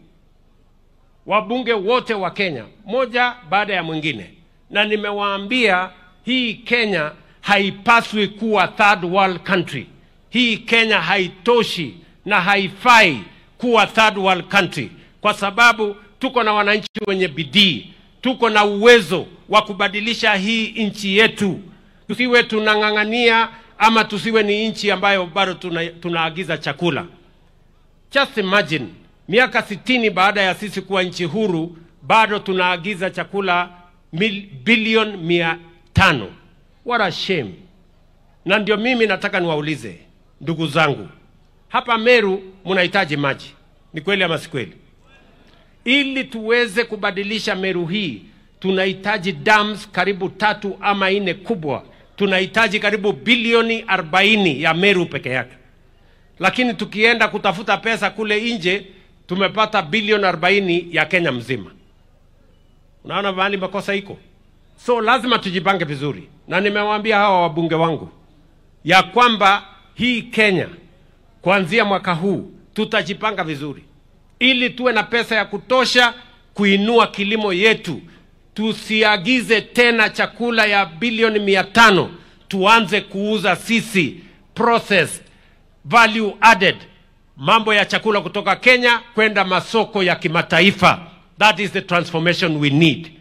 Wabunge wote wa Kenya, moja baada ya mwingine. Na nimewaambia hii Kenya haipaswi kuwa third world country. Hii Kenya haitoshi na haifai kuwa third world country, kwa sababu tuko na wananchi wenye bidii, tuko na uwezo wa kubadilisha hii nchi yetu. Tusiwe tunang'ang'ania ama tusiwe ni nchi ambayo bado tunaagiza chakula. Just imagine, miaka 60 baada ya sisi kuwa nchi huru, bado tunaagiza chakula bilioni 500. What a shame. Na ndio mimi nataka niwaulize ndugu zangu, hapa Meru mnahitaji maji. Ni kweli ama si kweli? Ili tuweze kubadilisha Meru hii, tunahitaji dams karibu 3 ama 4 kubwa. Tunahitaji karibu bilioni 40 ya Meru peke yake. Lakini tukienda kutafuta pesa kule nje, tumepata bilioni 40 ya Kenya mzima. Unaona mahali makosa iko? So lazima tujipange vizuri. Na nimewaambia hawa wabunge wangu ya kwamba hii Kenya kuanzia mwaka huu tutajipanga vizuri ili tuwe na pesa ya kutosha kuinua kilimo yetu. Tusiagize tena chakula ya bilioni 500, tuanze kuuza sisi processed, value added, mambo ya chakula kutoka Kenya kwenda masoko ya kimataifa. That is the transformation we need.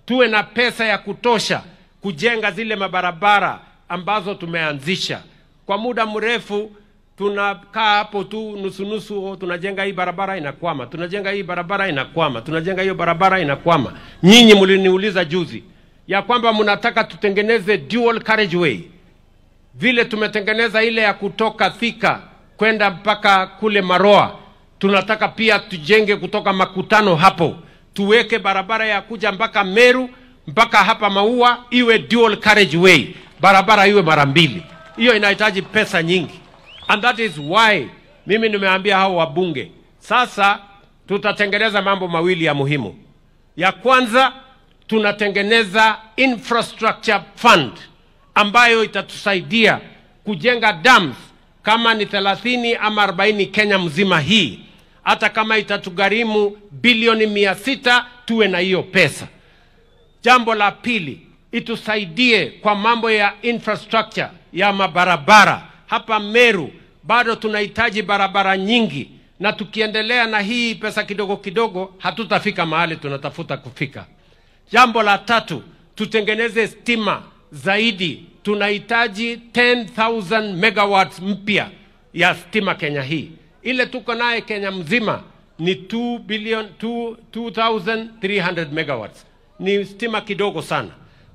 Tuwe na pesa ya kutosha kujenga zile mabarabara ambazo tumeanzisha. Kwa muda mrefu tunakaa hapo tu nusu nusu, tunajenga hii barabara inakwama, tunajenga hii barabara inakwama, tunajenga hiyo barabara inakwama. Nyinyi mliniuliza juzi ya kwamba mnataka tutengeneze dual carriageway, vile tumetengeneza ile ya kutoka Thika kwenda mpaka kule Maroa, tunataka pia tujenge kutoka Makutano hapo, tuweke barabara ya kuja mpaka Meru mpaka hapa Maua, iwe dual carriageway, barabara iwe mara mbili. Hiyo inahitaji pesa nyingi. And that is why mimi nimeambia hao wabunge, sasa tutatengeneza mambo mawili ya muhimu. Ya kwanza, tunatengeneza infrastructure fund ambayo itatusaidia kujenga dams kama ni 30 ama 40 Kenya mzima hii. Hata kama itatugharimu bilioni 600, tuwe na hiyo pesa. Jambo la pili, itusaidie kwa mambo ya infrastructure ya mabarabara. Hapa Meru bado tunahitaji barabara nyingi, na tukiendelea na hii pesa kidogo kidogo hatutafika mahali tunatafuta kufika. Jambo la tatu, tutengeneze stima zaidi. Tunahitaji 10,000 megawatts mpya ya stima Kenya hii. Ile tuko naye Kenya mzima ni 2,300 megawatts. Ni stima kidogo sana.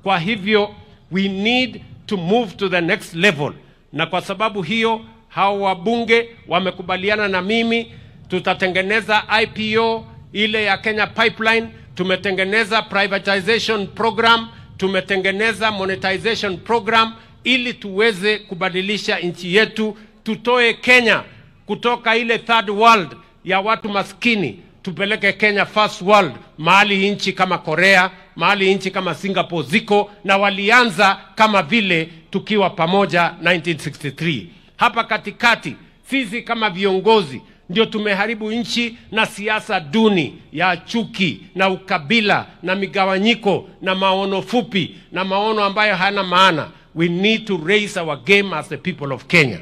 Kwa hivyo we need to move to the next level. Na kwa sababu hiyo hao wabunge wamekubaliana na mimi, tutatengeneza IPO ile ya Kenya Pipeline, tumetengeneza privatization program, tumetengeneza monetization program, ili tuweze kubadilisha nchi yetu, tutoe Kenya kutoka ile third world ya watu maskini, tupeleke Kenya first world, mahali nchi kama Korea, mahali nchi kama Singapore ziko, na walianza kama vile tukiwa pamoja 1963. Hapa katikati sisi kama viongozi ndio tumeharibu nchi na siasa duni ya chuki na ukabila na migawanyiko na maono fupi na maono ambayo hayana maana. We need to raise our game as the people of Kenya.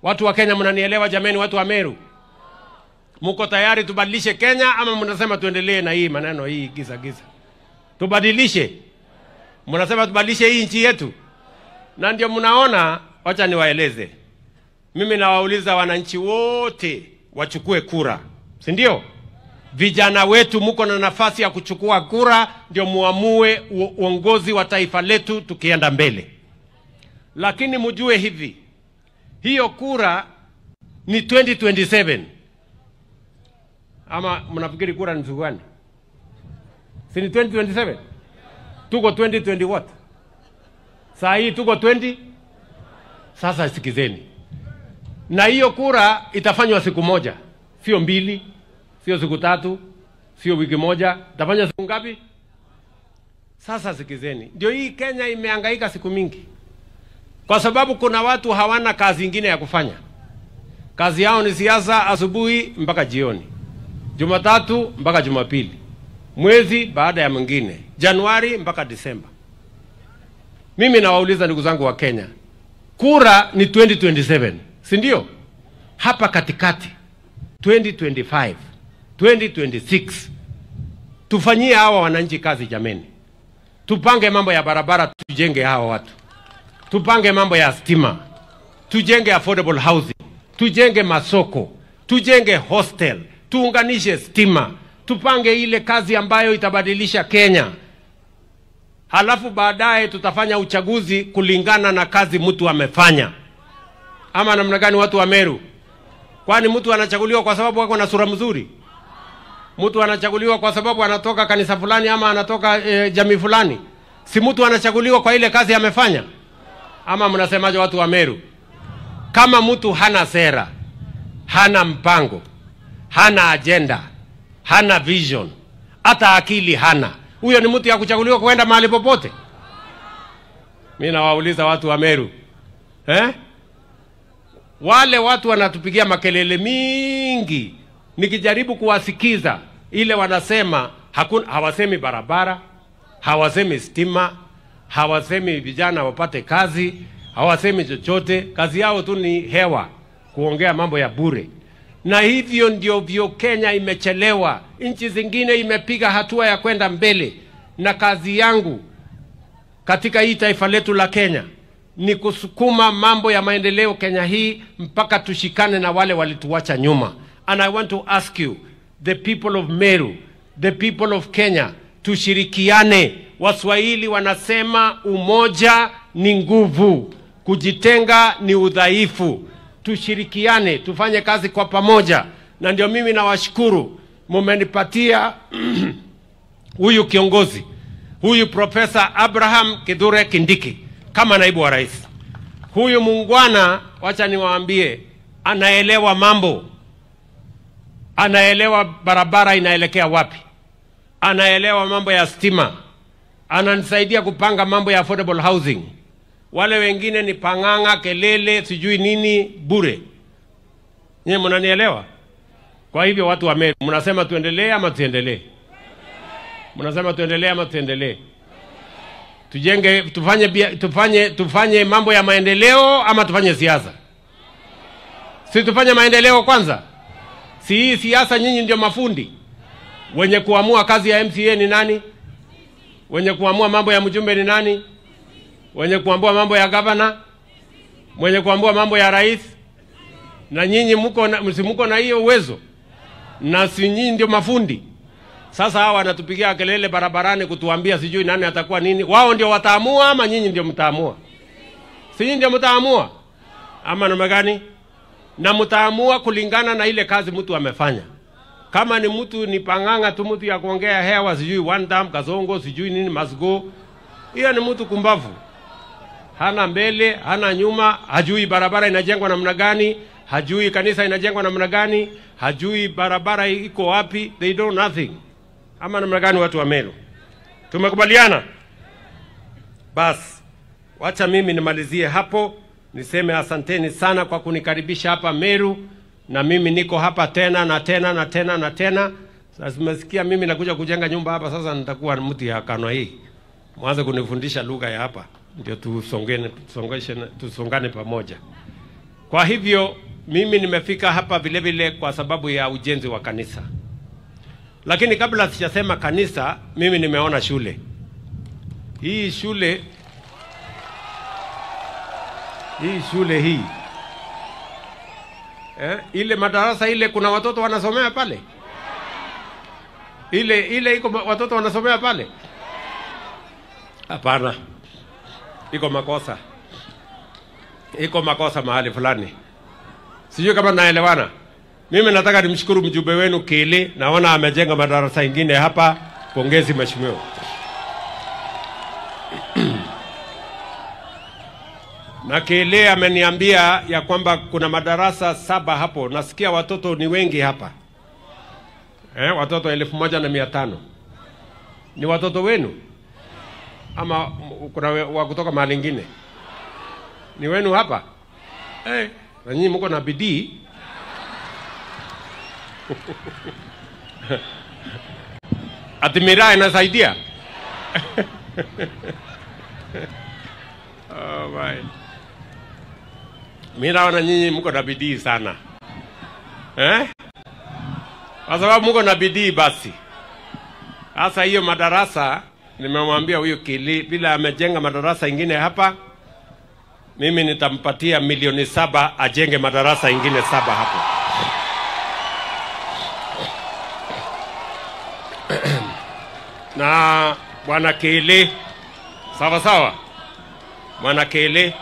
Watu wa Kenya mnanielewa jameni? Watu wa Meru, muko tayari tubadilishe Kenya ama mnasema tuendelee na hii maneno hii giza giza? Tubadilishe. Mnasema tubadilishe hii nchi yetu. Na ndio mnaona, wacha niwaeleze. Mimi nawauliza wananchi wote wachukue kura, si ndio? Vijana wetu muko na nafasi ya kuchukua kura, ndio muamue uongozi wa taifa letu tukienda mbele. Lakini mjue hivi, hiyo kura ni 2027. Ama mnafikiri kura ni siku gani? Si ni 2027? Tuko 2020 what? Saa hii tuko 20? Sasa sikizeni. Na hiyo kura itafanywa siku moja, sio mbili, sio siku tatu, sio wiki moja. Itafanywa siku ngapi? Sasa sikizeni. Ndio hii Kenya imehangaika siku mingi, kwa sababu kuna watu hawana kazi nyingine ya kufanya. Kazi yao ni siasa asubuhi mpaka jioni, Jumatatu mpaka Jumapili, mwezi baada ya mwingine, Januari mpaka Disemba. Mimi nawauliza ndugu zangu wa Kenya, kura ni 2027, si ndio? Hapa katikati 2025, 2026, tufanyie hawa wananchi kazi jameni. Tupange mambo ya barabara, tujenge hawa watu. Tupange mambo ya stima, tujenge affordable housing, tujenge masoko, tujenge hostel, tuunganishe stima, tupange ile kazi ambayo itabadilisha Kenya. Halafu baadaye tutafanya uchaguzi kulingana na kazi mtu amefanya. Ama namna gani watu wa Meru? Kwani mtu anachaguliwa kwa sababu ako na sura mzuri? Mtu anachaguliwa kwa sababu anatoka kanisa fulani ama anatoka jamii fulani? Si mtu anachaguliwa kwa ile kazi amefanya? Ama mnasemaje watu wa Meru? Kama mtu hana sera, hana mpango, hana agenda, hana vision, hata akili hana, huyo ni mtu ya kuchaguliwa kwenda mahali popote? Mimi nawauliza watu wa Meru, Wale watu wanatupigia makelele mingi, nikijaribu kuwasikiza ile wanasema, hakuna, hawasemi barabara, Hawasemi stima, hawasemi vijana wapate kazi, hawasemi chochote. Kazi yao tu ni hewa, kuongea mambo ya bure. Na hivyo ndio vyo Kenya imechelewa. Nchi zingine imepiga hatua ya kwenda mbele. Na kazi yangu katika hii taifa letu la Kenya ni kusukuma mambo ya maendeleo Kenya hii mpaka tushikane na wale walituacha nyuma. And I want to ask you, the people of Meru, the people of Kenya, tushirikiane. Waswahili wanasema umoja ni nguvu, kujitenga ni udhaifu. Tushirikiane, tufanye kazi kwa pamoja. Na ndio mimi nawashukuru, mumenipatia huyu kiongozi, huyu Profesa Abraham Kithure Kindiki kama naibu wa rais. Huyu muungwana, wacha niwaambie, anaelewa mambo. Anaelewa barabara inaelekea wapi. Anaelewa mambo ya stima. Ananisaidia kupanga mambo ya affordable housing. Wale wengine ni panganga, kelele, sijui nini, bure. Nyie mnanielewa? Kwa hivyo watu wa Meru, mnasema tuendelee ama tuendelee? Mnasema tuendelee ama tuendelee? Tujenge, tufanye mambo ya maendeleo ama tufanye siasa? Si tufanye maendeleo kwanza? Si hii siasa nyinyi ndio mafundi. Wenye kuamua kazi ya MCA ni nani? Wenye kuamua mambo ya mjumbe ni nani? Wenye kuamua mambo ya governor? Mwenye kuamua mambo ya rais? Na nyinyi mko na hiyo uwezo? Na si nyinyi ndio mafundi? Sasa hawa wanatupigia kelele barabarani kutuambia sijui nani atakuwa nini. Wao ndio wataamua ama nyinyi ndio mtaamua? Si nyinyi ndio mtaamua? Ama namna gani? Na mtaamua kulingana na ile kazi mtu amefanya. Kama ni mtu ni panganga tu, mtu ya kuongea hewa, sijui one time kazongo, sijui nini must go, hiyo ni mtu kumbavu. Hana mbele, hana nyuma, hajui barabara inajengwa namna gani, hajui kanisa inajengwa namna gani, hajui barabara iko wapi, they do nothing. Ama namna gani watu wa Meru? Tumekubaliana? Bas, wacha mimi nimalizie hapo, niseme asanteni sana kwa kunikaribisha hapa Meru. Na mimi niko hapa tena na tena na tena na tena. Sasa nimesikia mimi nakuja kujenga nyumba hapa, sasa nitakuwa mtu ya kano hii. Mwanze kunifundisha lugha ya hapa ndio tusongane pamoja. Kwa hivyo mimi nimefika hapa vile vile kwa sababu ya ujenzi wa kanisa. Lakini kabla sijasema kanisa, mimi nimeona shule. Hii shule hii. Ile madarasa ile kuna watoto wanasomea pale? Ile iko watoto wanasomea pale? Hapana. Iko makosa. Iko makosa mahali fulani. Sijui kama naelewana. Mimi nataka nimshukuru mjumbe wenu Kili, naona amejenga madarasa ingine hapa. Pongezi mheshimiwa. Na Kili ameniambia ya kwamba kuna madarasa 7 hapo. Nasikia watoto ni wengi hapa. Watoto 1500. Ni watoto wenu? Ama kuna wa kutoka mahali nyingine? Ni wenu hapa? Na nyinyi mko na bidii. Ati miraa inasaidia? Oh my. Mimi naona nyinyi mko na bidii sana. Kwa sababu mko na bidii basi. Sasa hiyo madarasa nimemwambia huyu Kili bila amejenga madarasa ingine hapa, mimi nitampatia milioni 7 ajenge madarasa ingine 7 hapo. Na bwana Kili, sawa sawa. Bwana Kili,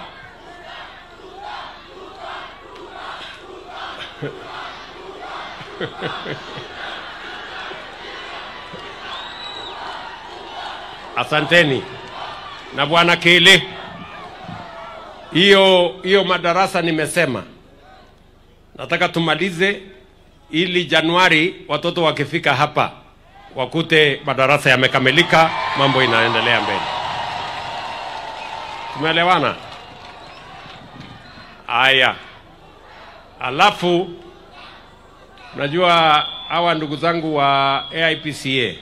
asanteni. Na bwana Kili, hiyo madarasa nimesema nataka tumalize ili Januari watoto wakifika hapa wakute madarasa yamekamilika, mambo inaendelea mbele. Tumeelewana? Aya. Alafu najua hawa ndugu zangu wa AIPCA,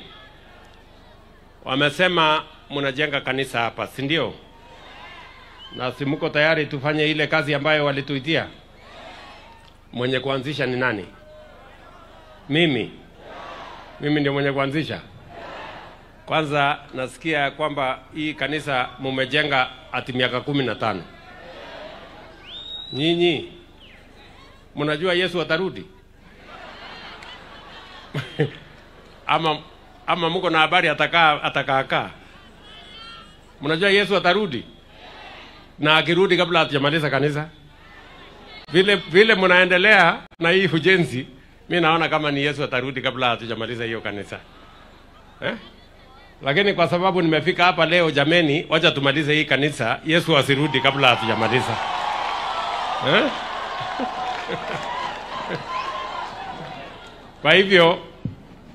Wamesema mnajenga kanisa hapa, si ndio? Na si mko tayari tufanye ile kazi ambayo walituitia? Mwenye kuanzisha ni nani? Mimi. Mimi ndio mwenye kuanzisha. Kwanza nasikia kwamba hii kanisa mumejenga ati miaka 15. Nyinyi mnajua Yesu atarudi? Ama mko na habari atakaa. Mnajua Yesu atarudi? Na akirudi kabla hatujamaliza kanisa? Vile mnaendelea na hii ujenzi, mimi naona kama ni Yesu atarudi kabla hatujamaliza hiyo kanisa. Lakini kwa sababu nimefika hapa leo, jameni, wacha tumalize hii kanisa, Yesu asirudi kabla hatujamaliza. Kwa hivyo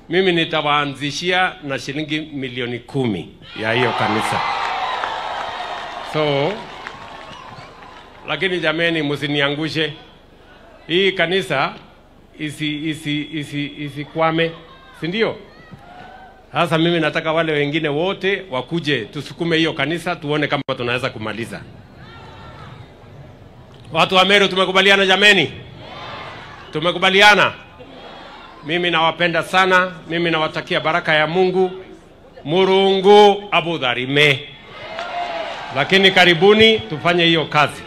mimi nitawaanzishia na shilingi milioni 10 ya hiyo kanisa. So, lakini jameni, msiniangushe. Hii kanisa isikwame, si ndio? Sasa mimi nataka wale wengine wote wakuje tusukume hiyo kanisa, tuone kama tunaweza kumaliza. Watu wa Meru, tumekubaliana jameni? Tumekubaliana? Mimi nawapenda sana, mimi nawatakia baraka ya Mungu. Murungu abudharime. Lakini karibuni tufanye hiyo kazi.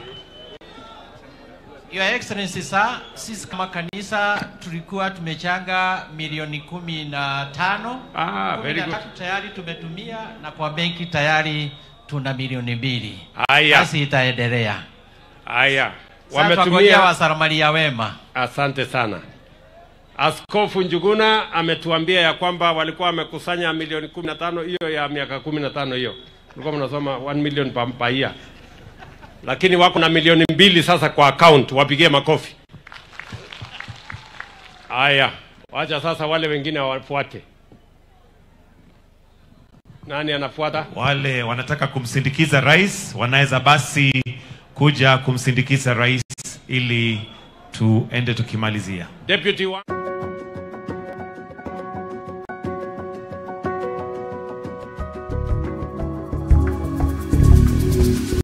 Your Excellency sir, sisi kama kanisa tulikuwa tumechanga milioni 15. Very good. Tayari tumetumia na kwa benki tayari tuna milioni 2. Haya. Basi itaendelea. Haya. Wametumia wasamaria wema. Asante sana. Askofu Njuguna ametuambia ya kwamba walikuwa wamekusanya milioni 15 hiyo ya miaka 15 hiyo. Mlikuwa mnasoma 1 million per year. Lakini wako na milioni 2 sasa kwa account, wapigie makofi. Haya, wacha sasa wale wengine wafuate. Nani anafuata? Wale wanataka kumsindikiza rais, wanaweza basi kuja kumsindikiza rais ili tuende tukimalizia. Deputy wa